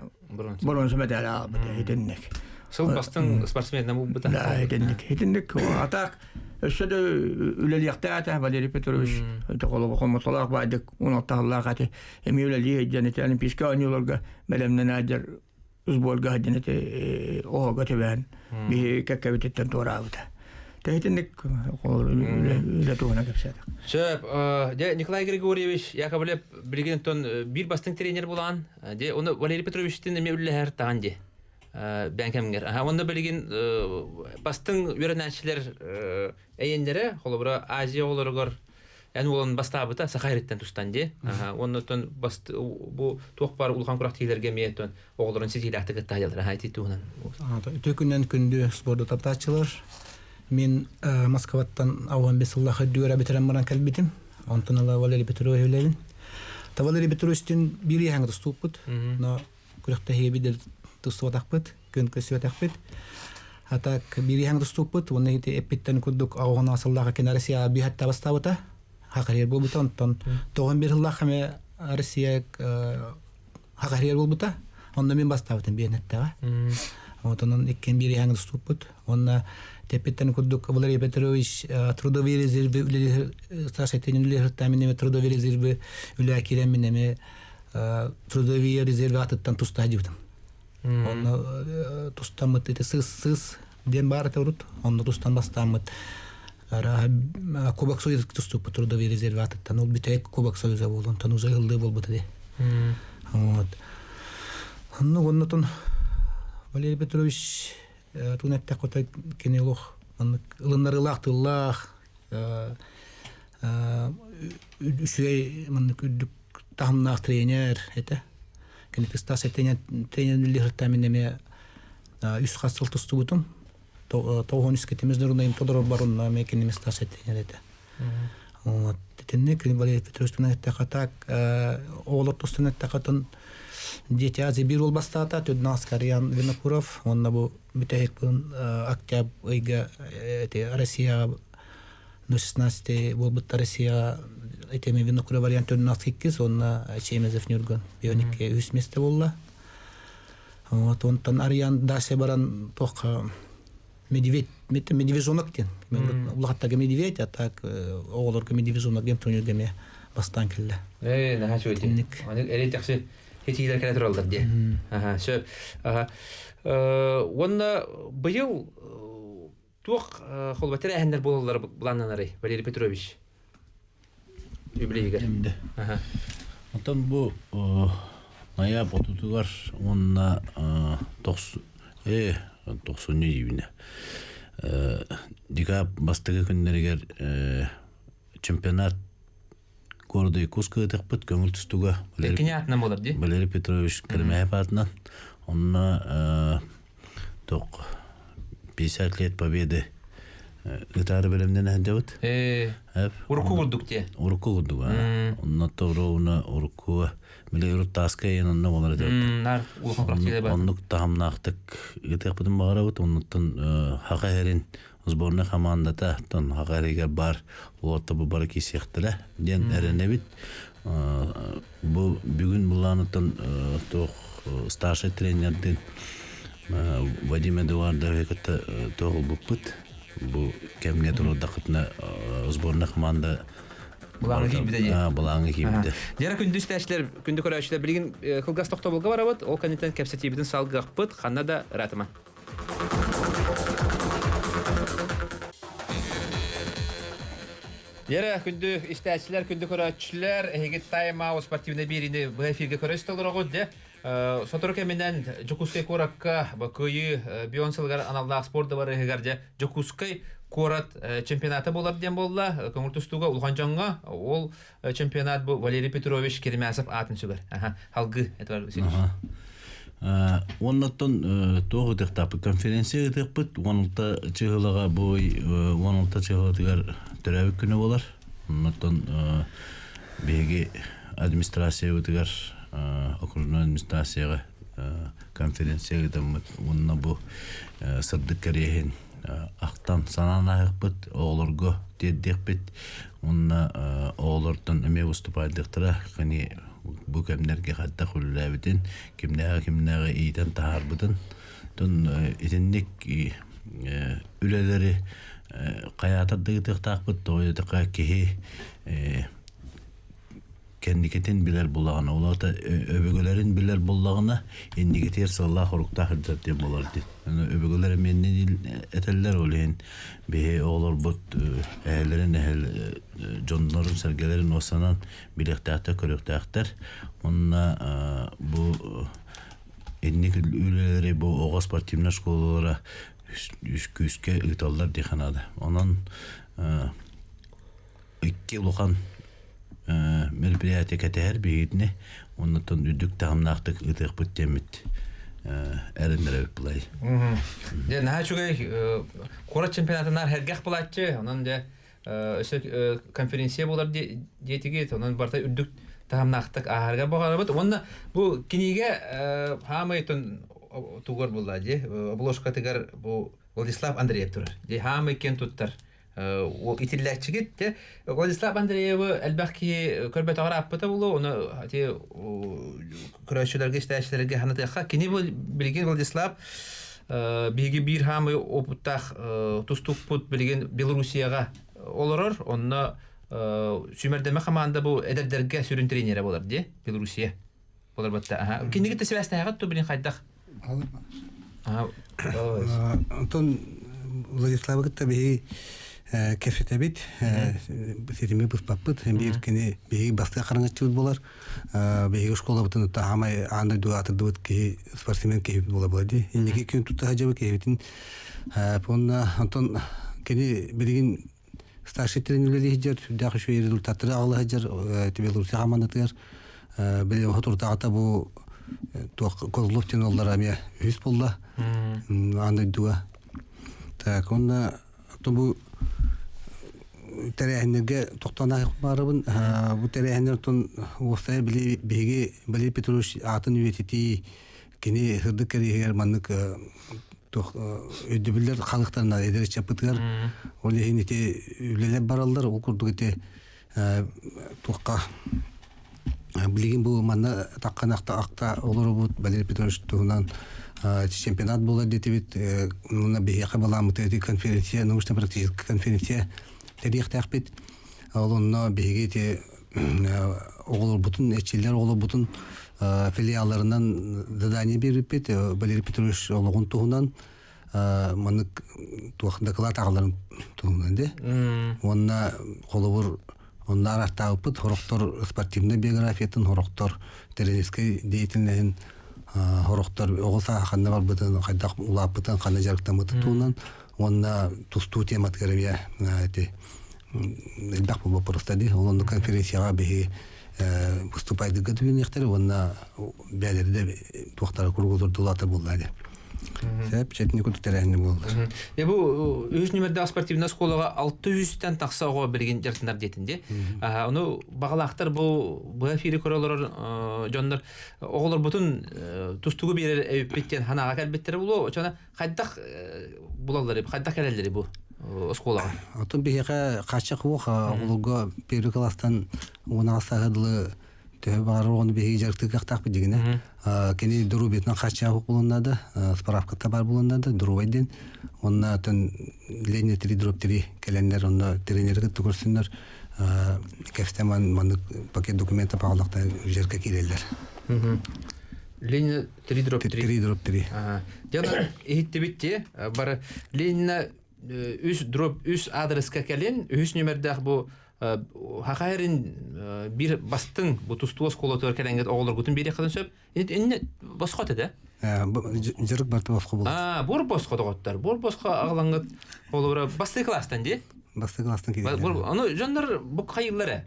боруонса мэтээл аҕалбыта итинник. Сыл бастыҥ спортсменынан буолбута. Да, итинник. Итинник. А так өссө да үлэлиэхтээх Валерий Петрович холомотолоох баайдык 16 сыллаах ати эмиэ үлэлии сылдьан ити Олимпийскай оонньууларга бэлэмнэнээдэр сборга сылдьан ити оһоҕо түбэһэн биһи кэккэбититтэн туораабыта. Тэһитинник үлэ туһунан кэпсээтэх. Сөп. Дьэ, Николай Григорьевич Яковлев билигин оттон биир бастыҥ тренер булаан, дьэ, оны Валерий Петровичтин эмиэ үлэлэһэр таҕан дии. Бээн кэмҥэр. Онно билигин бастыҥ үөрэнээччилэр эйэннэрэ, холобура, Азия оҕолоругар эн уолун бастаабыта саха ириттэн тустан дии. Оннуттан бу туох баар улахан күрэхтиилэргэ эмиэ оттон оҕолорун ситиилээхтик кытта сылдьаллар. Ити туһунан. Үтүө күннэн күндү спорду таптааччылар. Мин Москваттан 15 сыллаах үрдүгэр бүтэрэн баран кэлбитим. Онтон ыла Валерий Петрович үлэбин. Та Валерий Петровичтин биир иһэҥ тустууппут. Но күрэхтэһиигэ биир тустубатахпыт, күн көрсүбэтэхпит. А так биир иһэҥ тустууппут, уонна ити эппиттэн курдук оҕоҕун сыллаах кини Россия биһатта бастаабыта. Хахарьер буолбута, онтон тоҕон бир сыллаах эмэ Россия хахарьер буолбута. Онно мин бастаабытым биэнэттэҕэ. Вот онон иккиэн биир иһэҥ тустууппут. Уонна тэппиттэн курдук Валерий Петрович трудовые резервы үлэлиир старший тренер үлэлиир мин эми трудовые резервы үлэ киирэн мин эми трудовые резервы атыттан туста сылдьыбытым. Онно тустаммыт ити сыс-сыс диэн баар этэ урут. Онно тустан бастааммыт Кубок Союза туступпут трудовые резервы атыттан. Ол бүтэйик Кубок Союза буолла. Онтон уже ыллыы буолбута дии. Вот. Онно оннотон Валерий Петрович туун эттэххэ кини олох маннык ылыннарыылаах тыллаах үчүгэй маннык үрдүк таһымнаах тренер этэ. Кини Стас тренер тренер мин эмиэ үс хас сыл тустубутум. Тоҕуон үс кетимиз дурунайым толорор барунна эмиэ киними Стас тренер этэ. Вот. Итинник Валерий Петрович эттэхэ так оҕолор тустан эттэхэтин Дети Азии биир уол бастаата Түднаас Карьян Винокуров уонна бу бүтэһик октябрь ыйга эти Россияҕа 16 буолбуттар Россияҕа итеми Винокуров вариант Түднаас иккис уонна Чемезов Нюрган Бионикке үс месте буолла. Вот онтон Арьян дальше баран туохха медведь медвежонок диэн улахаттарга медведь а так оҕолорго медвежонок диэн турнирга эмиэ бастаан кэллэ. Ээ, наһаа үчүгэй. Аны эрэй тахсы хитиилэр кэлэ тураллар дии. Аха, сөп. Аха. Уонна быйыл Туох холба тэрээһиннэр буолаллара былааннанарый, Валерий Петрович? Үбүлүйүгэр. Эмде. Онтон бу ноябрь отутугар уонна тохсунньу июня декабрь бастакы күннэригэр чемпионат города Якутска ыытыахпыт көҥүл тустууга Кини аатынан буолар дии. Валерий Петрович Калимаев аатынан. Онно тоқ 50 лет победы ытаары бэлэмнэн сылдьабыт. Урукку курдук дии. Урукку курдук. Онно торуна урукку били урут тааска иэн онно болар этэ. Нар улахан практика бар. Оннук таһымнаахтык ыытыахпытын баҕарабыт. Оннуттан хаха эрин сборная командата тон хаха эригэр бар уолаттар бу бары киирсиэхтэрэ диэн эрэнэбит. Бу бүгүн былааныттан туох старший тренердин Вадим Эдуардовы кытта туох ылбыппыт. Бу кэмҥэ туруордаххытына сборная команда Былааҥы киирбитэ дии. Былааҥы киирбитэ. Дьара күндү истээччилэр, күндү көрөөччүлэр, билигин кылгас тохтобулга барабыт. Ол кэнниттэн кэпсэтиибитин салгыахпыт. Ханна да ыраатыма. Дьэрэ, күндү истээччилэр, күндү көрөөччүлэр, эһиги Time Out спортивнай биэриини быһа эфиргэ көрө олороҕут дьэ. Сотору кэминэн Дьокуускай куоракка Кыайыы бион сылыгар аналлаах спорт дыбарыһыгар дьэ Дьокуускай куорат чемпионата буолар диэн буолла. Көҥүл тустууга улахан дьоҥҥо ол чемпионат бу Валерий Петрович Керемясов аатын сүгэр. Халгыы Эдуард Васильевич. Оннуттан туох ытыктааппыт конференция ытыахпыт 16 чыһылаҕа бу 16 чыһылатыгар төрөөбүт күнэ буолар. Оннуттан биһиги администрациябытыгар окружной администрацияҕа конференция ыытаммыт уонна бу сырдык кэриэһин ахтан санаан ааһыахпыт, оҕолорго тиэрдиэхпит уонна оҕолортон эмиэ выступайдыахтара кини бу кэмнэргэ хайдах үлэлээбитин, кимнээҕи кимнээҕи иитэн таһаарбытын. Тон итинник үлэлэри хайаатар да ыытыахтаахпыт, тоҕо диэтэххэ киһи кэнникитин билэр буллаҕына, ол аата өбүгэлэрин билэр буллаҕына, инникитигэр сыаллаах-соруктаах сылдьар диэн буолар дии. Өбүгэлэр эмиэ этэллэр, ол иһин биһи оҕолорбут эһэлэрин эһэл дьоннорун сэргэлэрин уоссанан билиэхтээхтэр, көрүөхтээхтэр. Уонна бу инник үлэлэри бу оҕо спортивнай школалара күүскэ ыыталлар диэххэ наада. Онон икки улахан мероприятие кэтэһэр биһигитини оннуттан үрдүк таһымнаахтык ыытыахпыт диэммит эрэннэрэбит былай. Дьэ, наһаа үчүгэй куорат чемпионатынаар сэргэх булааччы, онон дьэ өссө конференция буолар диэтигит, онон барыта үрдүк таһымнаахтык ааһарга баҕарабыт. Уонна бу кинигэ хаамай тугар буолла дии, обложкатыгар бу Владислав Андреев турар. Дии хаамай киэн туттар итиллээччигит те Владислав Андреевы элбэх киһи көрбөтөҕөр ааппыта буолуо, ону ити көрөөччүлэргэ истээччилэргэ санатыахха кини бу билигин Владислав биһиги биир хаамай опыттаах тустукпут билигин Белоруссияҕа олорор, онно сүүмэрдэмэ хамаанда бу эдэрдэргэ сүрүн тренерэ буолар дии Белоруссия буолар батта аха киниги те связьтааҕыт ту билин хайдах Онтон Владиславы кытта биһи кэпсэтэбит, ситими быспаппыт. Биир кини биһиги бастакы хараҥаччыбыт буолар. Биһиги школабытын хаамай аан дойдуга атырдыбыт киһи, спортсмен киһи буола буола дии. Инники күн тутта сылдьабыт киһибитин. Уонна онтон кини билигин старший тренерлери сылдьар, сүрдээх үчүгэй результаттары аҕала сылдьар Белоруссия хамаандатыгар. Били отуртаҕата бу туох Козлов диэн уоллара эмиэ үһүс буолла аан дойдуга. Так, уонна бу тэрээһиннэргэ тохтоон баарыбын. Бу тэрээһиннэр оттон уопсайа били биһиги Валерий Петрович аатын үйэтитии кини сырдык кэриэһигэр маннык туох өйдөбүллэр халыктарына эдэр ыччаппытыгар ол иһин ити үлэлэр бараллар ол курдук ити туохха билигин бу манна таххан акта олоробут Валерий Петрович туһунан чемпионат буолар диэтибит уонна биһиэхэ балааммыт ити конференция научно-практическая конференция тэрийиэхтээхпит ол онно биһиги ити оҕолорбутун эчиллэр оҕолорбутун филиалларынан задание биэрбиппит Валерий Петрович олоҕун туһунан. Маннык туох доклад аҕаларын туһунан де. Уонна холобур онно арахтаабыппыт хорохтор спортивнай биографиятын, хорохтор тренерскэй деятельноһын, хорохтор оҕо сааһа ханна барбытын, хайдах улааппытын, ханна дьарыктаммытын туһунан уонна тустуу тематыгар эмиэ ити элбэх вопростар дии. Ол онно конференцияҕа биһи выступайдыга түбүнүөхтэрэ уонна бээлэри да туохтара кругозордулаата буолла дии. Сөп, чэтини курдук тэрээһини буоллар. Е бу үһүс нүмердээх спортивнай оскуолаҕа 600-тэн тахса оҕо билигин дьарыктанар диэтин дии. Ону баҕалаахтар бу бу эфири көрө олорор дьоннор оҕолорбутун тустугу биэрэр эбиппит диэн санааҕа кэлбиттэрэ буолуо. Оччоҕуна хайдах булаллар, хайдах кэлэллэр бу оскуолаҕа? Оттон биһиэхэ хааччах уох оҕолорго первый класстан 16 сааһы дылы төһө баҕарар оҕону биһиги дьарыктыахтаахпыт дигинэ. Кини доруобуйатынан хааччах булунна да, справката бар булунна да, доруобай диэн. Онна тон Леня 3 дробь 3 кэлэннэр, онно тренеры кытта көрсүннэр, кэфтеман маннык пакет документа паҕалахта жерге киирэллэр. Ленина 3 дробь 3. 3 дробь 3. Дьон иһиттибит те, бары Ленина 3 дробь 3 адреска кэлин, үһүс нүмердээх бу хахайрын бир бастың бу тустуу оскуолатыгар кэлэҥҥит оҕолоргутун биэриэххитин сөп. Инне босхо этэ? Дьарык барта босхо буолар. Аа, бур босхо доҕоттор. Бур босхо аҕалаҥҥыт холобура бастыы класстан дии. Бастыы класстан киирэллэр. Ону дьоннор бу хайыллар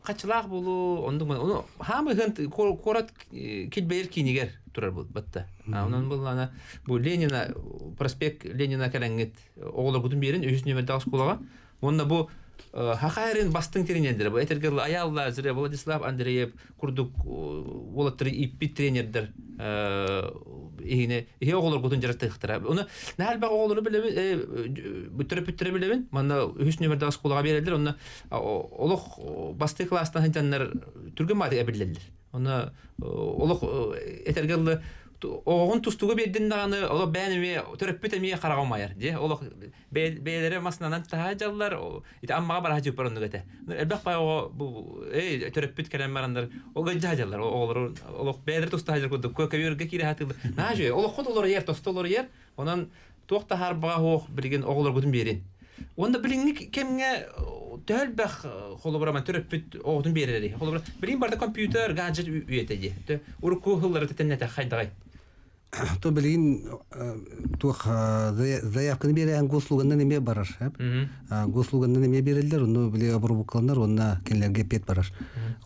хачылаах болу, оннук ону хаамы ыһын куорат килбэйэр киинигэр турар бу батта. Онон буллана бу Ленина проспект Ленина кэлэҥҥит оҕолоргутун биэрин үһүс нүмердээх оскуолаҕа. Уонна бу Хахайрын бастыҥ тренердэрэ бу этэргэ Аял Лазарев, Владислав Андреев курдук уолаттары ииппит тренердэр иһине иһи оҕолоргутун дьарыктыахтара. Ону наһаа элбэх оҕолору билэбин, бүттерэ билэбин. Манна үһүс нүмердээх оскуолаҕа биэрэллэр. Онно олох бастыы класстан сылдьаннар түргэн баатык эбиллэллэр. Онно олох этэргэ дылы оҕоҕун тустууга биэрдин даҕаны олох бэйэн эмиэ төрөппүт эмиэ хараҕа умайар дии. Олох бэйэлэрэ массыынанан таһаа дьаллар ити аммаҕа бараһа дьыппар оннук этэ. Элбэх бай оҕо бу эй төрөппүт кэлэн бараннар ол ыдьа дьаллар оҕолору олох бэйэлэрэ туста дьаллар курдук көбүөргэ киирэ сатыыллар. Наһаа үчүгэй олоххо толоруйар тосто олоруйар. Онон туох да хаарбаҕа суох билигин оҕолоргутун биэрин. Уонна билиҥҥи кэмҥэ төһө элбэх холобура ман төрөппүт оҕотун биэрэрий? Холобура билигин барыта компьютер, гаджет үйэтэ дии. Урукку сыллары тэтэннэтэ хайдаҕай? То билигин туох заявканы биэрэн госуслуганнан эмиэ барар. Госуслуганнан эмиэ биэрэллэр, онно били обработкаланар, уонна кинилэргэ эппиэт барар.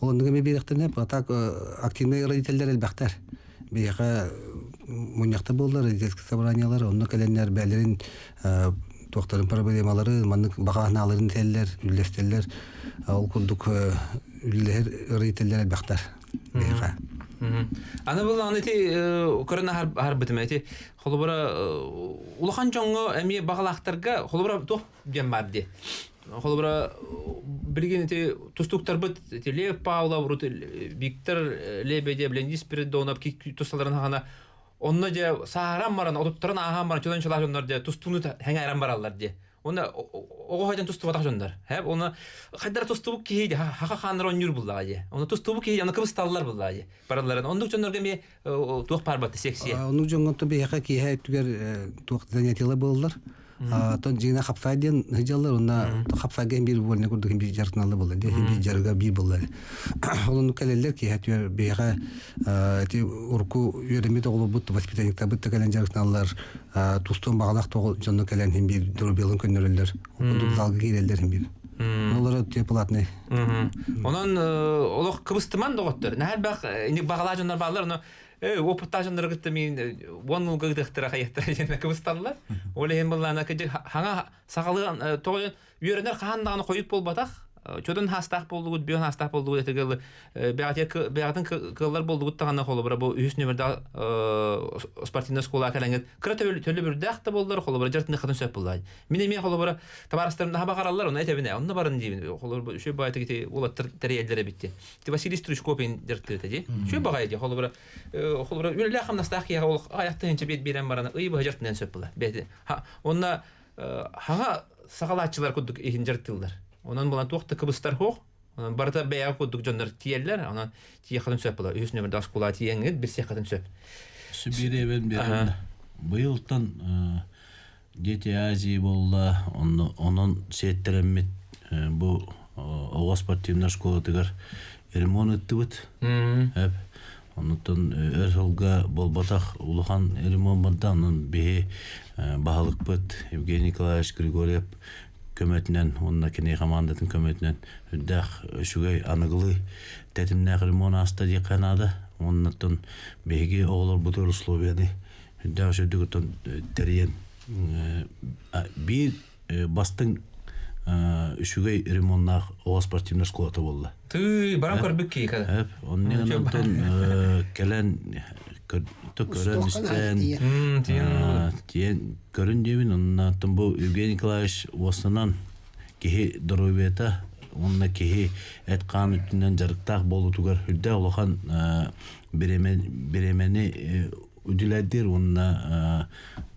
Ол оннук эмиэ биэрэхтэринэ, а так активнай родителлэр элбэхтэр. Биһиэхэ мунньахта буоллар, родительскай собраниялар, онно кэлэннэр бээлэрин туохтарын проблемалары, маннык баҕа санааларын этэллэр, үллэстэллэр. Ол курдук үллэһэр родителлэр элбэхтэр биһиэхэ. Аны буллаҕына ити көрөн аһарбытым ити холобура улахан дьоҥҥо эмиэ баҕалаахтарга холобура туох диэн баар дии. Холобура билигин ити тустууктарбыт ити Лев Павлов, Виктор Лебедев, Леонид Спиридонов тусталарын хаҕана онно дьэ сааһыран баран отуттарын ааһан баран чолон чолаа дьоннор дьэ тустууну хэҥээрэн бараллар дии. Онно оҕо сылдьан тустубатах дьоннор. Хэп оны хайдара тустубут киһи дии хаха хааннар оонньуур буллаҕа дии. Оны тустубут киһи аны кыбысталлар буллаҕа дии. Баралларын. Оннук дьоннорго эмиэ туох баар батты сексия. Оннук дьоҥҥо биһиэхэ киэһэ өттүгэр туох занятиелар буолаллар. Тон дьиҥинэ хапсаай диэн сылдьаллар, уонна хапсаайга биир вольный курдук биир дьарыктаналлар буолла дии, биир дьарыга биир буолла. Ол оннук кэлэллэр киэһэ өттүгэр биһиэхэ ити урукку үөрэммит оҕолорбут воспитанниктарбыт да кэлэн дьарыктаналлар, тустуон баҕалаах дьонно кэлэн иһин биир доруобуйаларын көннөрөллөр, ол курдук залга киирэллэр иһин биир. Олоро платный. Онон олох кыбыстыман доҕоттор. Наһаа элбэх баҕалаах дьоннор бааллар, ону опыттаах дьоннору кытта мин уон ылга ытыахтара хайыахтара диэн кыбысталлар. Ол иһин былаана кыдьык хаҥа сахалыы тоҕо үөрэнэр хаһан даҕаны хойут буолбатах. Чодун хаастаах буоллугут, бүөн хаастаах буоллугут этигэл бэҕэтин кыаллар буоллугут даҕаны холобура бу үһүс нүмердээх спортивная школа кэлэҥҥит кыра төлөбүрдээх да буоллар холобура дьарытыныаххытын сөп буоллаа. Мин эмиэ холобура табаарыстарым наһаа баҕараллар, ону этэбин онно барын диибин. Холобура үчүгэй баҕайытык ити уолаттар тэрийэллэр эбит диэн. Ити Василий Стручков дьарыктыыта дии. Үчүгэй баҕайы дии. Холобура холобура үлэлээх хамнастаах киһиэхэ ол айах тыһыынча биэрэн баран ый быһа дьарыктаныан сөп буолар. Бэйэтэ онно хаҥа саҕалааччылар курдук иһин дьарыктыыллар. Онон булан туох да кыбыстар суох. Онон барыта бэйэҕэ курдук дьоннор тиийэллэр. Онон тиийэххитин сөп буолар. Үһүс нөмердээх оскуолаҕа тиийэҥҥит билсиэххитин сөп. Сибиири эбэн биэрэн быйылтан. Дети Азии буолла, онон сиэттэрэммит бу оҕо спортивнай школатыгар ремонт ыттыбыт. Эп. Оннуттан өр сылга буолбатах улахан ремонт барда. Онон биһи баһылыкпыт Евгений Николаевич Григорьев көмөтүнэн уонна кини командатын көмөтүнэн үрдээх үчүгэй аныгылыы тэтимнээх ремонт ааста диэххэ наада. Оннуттан биһиги оҕолорбутугар условияны үрдээх үчүгдүк оттон тэрийэн биир бастыҥ үчүгэй ремоннаах оҕо спортивнай школата буолла. Тыы, баран көрбүт кии када. Оннуган онтон кэлэн көрөн истэн тиэн көрүн диэбин оннаттан бу Евгений Николаевич уостанан киһи доруобуйата уонна киһи эт-хаан өттүнэн дьарыктаах буолуутугар үрдээх улахан бириэмэни үдүлэрдир уонна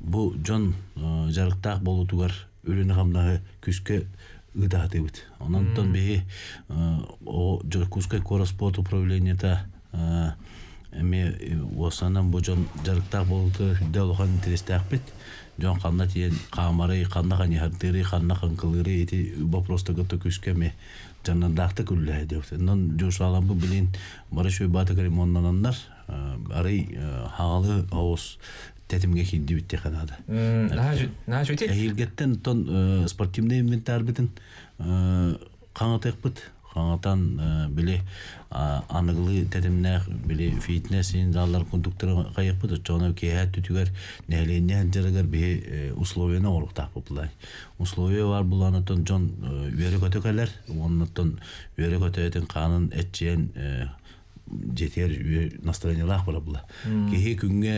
бу дьон дьарыктаах буолуутугар үлэни-хамнаһы күүскэ ыытаатыбыт. Онон биһи Дьокуускай куорат спорт управлениета эмиэ уосанан бу дьон дьарыктаах буолуутугар үрдэ улахан интэриэстээхпит. Дьон ханна тиийэн хаамарый, ханна ханьыһардыырый, ханна хаҥкылыырый ити вопростарга күүскэ эмиэ дьаннардаахтык үллэһэ Онон Дьуусааларбыт билин бары үчүгэй ремоннананнар арый хаҕалы оҕус тэтимҥэ киирдибит диэххэ наада. Эһиилгэттэн оттон спортивный инвентарьбытын хаҥатыахпыт. Хаҥатан били аныгылыы тэтимнээх били фитнес заллар курдуктары хайыахпыт. Оччоҕуна киэһэ өттүтүгэр нэһилиэнньэ сылдьарыгар биһи условияны оҥоруохтаахпыт булай. Условия баар булан оттон дьон үөрэ-көтө кэлэр. Уонна оттон үөрэ-көтө этин хаанын эччийэн дьиэтигэр настроениелаах була була. Киһи күҥҥэ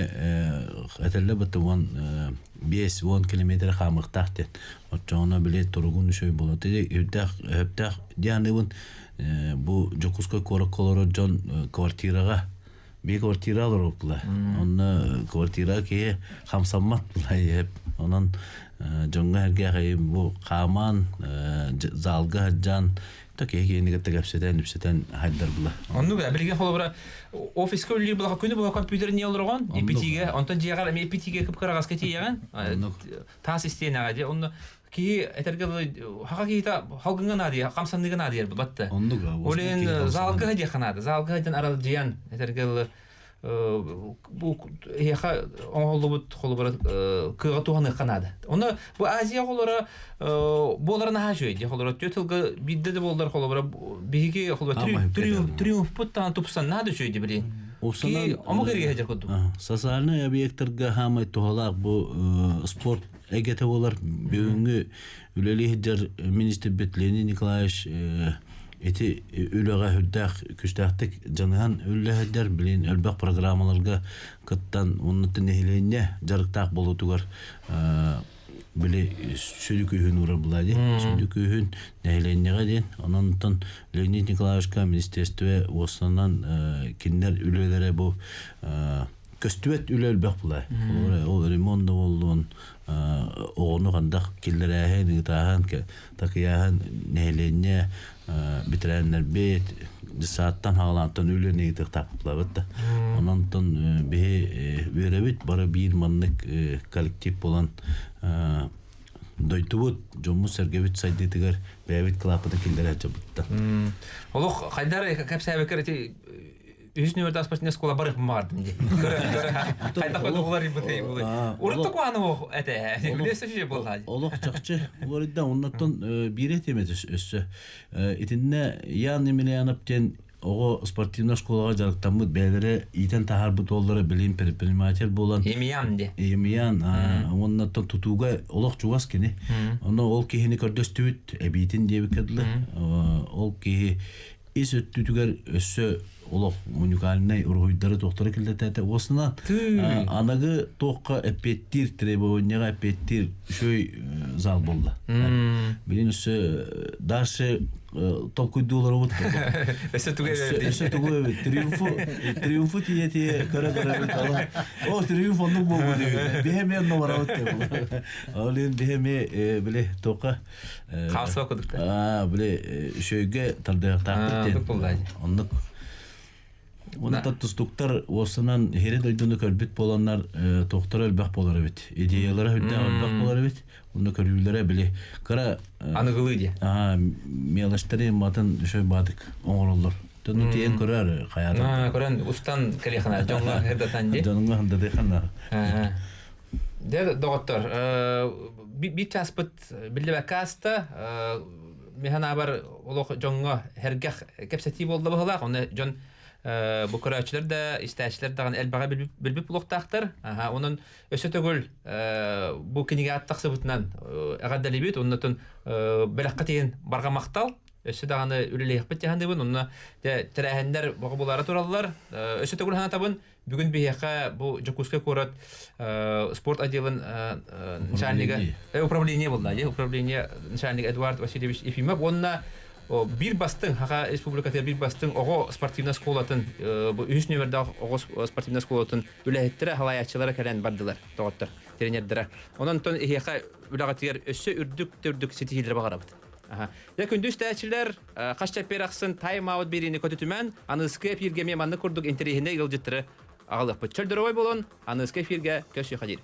этэллэ бытты 15-10 километр хаамыахтаах диэн. Оччоҕуна били туругун үчүгэй буолар. Тиги үрдээх өһөптөөх дианыбын бу Дьокуускай куоракка олорор дьон квартираҕа бии квартира олоруохпула. Онно квартира киһи хамсаммат була. Онон дьоҥҥо эргээх бу хаамаан залга сылдьан Та киһи киһини кытта кэпсэтэн, үпсэтэн хайдар була. Оннук билигин холобура офиска үлэлиир буолаха күнү быһа компьютер не олорогон, ипитиге, онтон дьиэҕэр эмиэ ипитиге кып-кыраҕаска тиийэҕин, таас истиэнэҕэ дьэ онно киһи этэргэ хаха киһитэ халгыҥа наадыйа, хамсаныыга наадыйар батта. Оннук. Олен залга диэххэ наада. Залга диэн аралдьыйан этэргэ бу эһиэхэ оҥоһуллубут холобура кыаҕа туһаныахха наада. Онно бу Азия оҕолоро буолара наһаа үчүгэй дии. Холобура түөрт сылга биирдэ да буоллар холобура биһиги холобура триумфпут таан тупсан наада үчүгэй дии билигин. Омук эргэ сылдьар курдук. Социальнай объекттарга хаамай туһалаах бу спорт эйгэтэ буолар. Бүгүҥҥү үлэлии сылдьар министрбит Леонид Николаевич ити үлэҕэ үрдээх күстээхтик дьаныһан үллэһэрдэр билин элбэх программаларга кыттан уонна нэһилиэнньэ дьарыктаах буолуутугар били сүдү күүһүн уурар була дии сүдү күүһүн нэһилиэнньэҕэ диэн онон Леонид Николаевичка министерство уостанан кинилэр үлэлэрэ бу көстүбэт үлэ элбэх була ол ремонт да буоллун оҕону хандах киллэрээһин ыытааһын такыйааһын нэһилиэнньэ бэтэрээннэрбит дьыссааттан хаҕалаантан үлэни ыытыахтаахпыт да онон биһи үөрэбит бары биир маннык коллектив буолан дойдубут дьоммут-сэргэбит сайдыытыгар бэйэбит кылааппытын киллэрэ сылдьабыттан олох хайдар кэпсээбиккэр ити үһүс нүөмэрдээх спортивная школа барыах баҕардым дии. Хайдах олоҕулар бытый булый. Урут куаны этэ. Билесе şey болла. Олох чахчы уларыйда оннотон биир этимет өссө. Итиннэ Ян Емельянов диэн оҕо спортивная школаҕа дьарыктаммыт бэйэлэрэ иитэн таһаарбыт уоллара билим предприниматель буолан Емельян де. Емельян уонна тутууга олох чугас кини. Онно ол киһини көрдөстүбүт эбиитин диэбиккэ дылы. Ол киһи ис өттүтүгэр өссө олох уникальнай уруһуйдары туохтары киллэртээтэ уосунан аныгы туохха эппиэттиир требованияҕа эппиэттиир үчүгэй зал буолла билин өссө дальше толкуйдууларыбыт өссө тугу өссө тугу эбит триумфу триумфу тиийэ тиийэ көрө көрөбүт о триумф оннук буолбут эбит биһи эмиэ онно барабыт ол иһин биһи эмиэ били туохха Хаалсыба кудукта. Аа, били үчүгэйгэ тардыахтаахпыт диэн. Оннук. Онон тустуктар уоссанан иһири дойдуну көрбүт буоланнар туохтара элбэх буолар эбит. Идеялара үрдээх элбэх буолар эбит. Онно көрүүлэрэ били кыра аныгылыы дии. Аа, мелочтары матын үчүгэй баатык оҥороллор. Төнү тиийэн көрөр хайаата. Көрөн устан кэлиэххэ дьоҥҥо хырдатан дии. Дьоҥҥо хырдатыахха. Дьэ, доҕоттор, биир чааспыт биллибэккэ ааста. Миһан аабар олох дьоҥҥо сэргэх кэпсэтии буолла быһыылаах. Онно дьон бу көрөөччүлэр да, истээччилэр даҕаны элбэҕи билбит буолуохтаахтар. Онон өссө төгүл бу кинигэ аат тахсыбытынан эҕэрдэлиибит. Оннотон бэлэххэ тиийэн барҕа махтал. Өссө даҕаны үлэлиэхпит дьаһаныыбын. Онно тэрээһиннэр боҕо булаара тураллар. Өссө төгүл санатабын. Бүгүн биһиэхэ бу Дьокуускай куорат спорт отделын начальнига управление буолла управление начальник Эдуард Васильевич Ефимов уонна биир бастыҥ Саха Республикатыгар биир бастыҥ оҕо спортивнай школатын бу үһүс нүөмэрдээх оҕо спортивнай школатын үлэһиттэрэ халайааччылара кэлэн бардылар доҕоттор тренердэрэ онон эһиэхэ үлэҕитигэр өссө үрдүк үрдүк ситиһиилэри баҕарабыт. Дьэ күндү истээччилэр, хас чэппиэр ахсын тайм-аут биэриини көтүтүмэн, аныыскы эфиргэ эмиэ маннык курдук интэриэһинэй ыалдьыттары аҕалыахпыт. Чөл доруобай буолун, аныыскы эфиргэ көрсүөххэ диэри.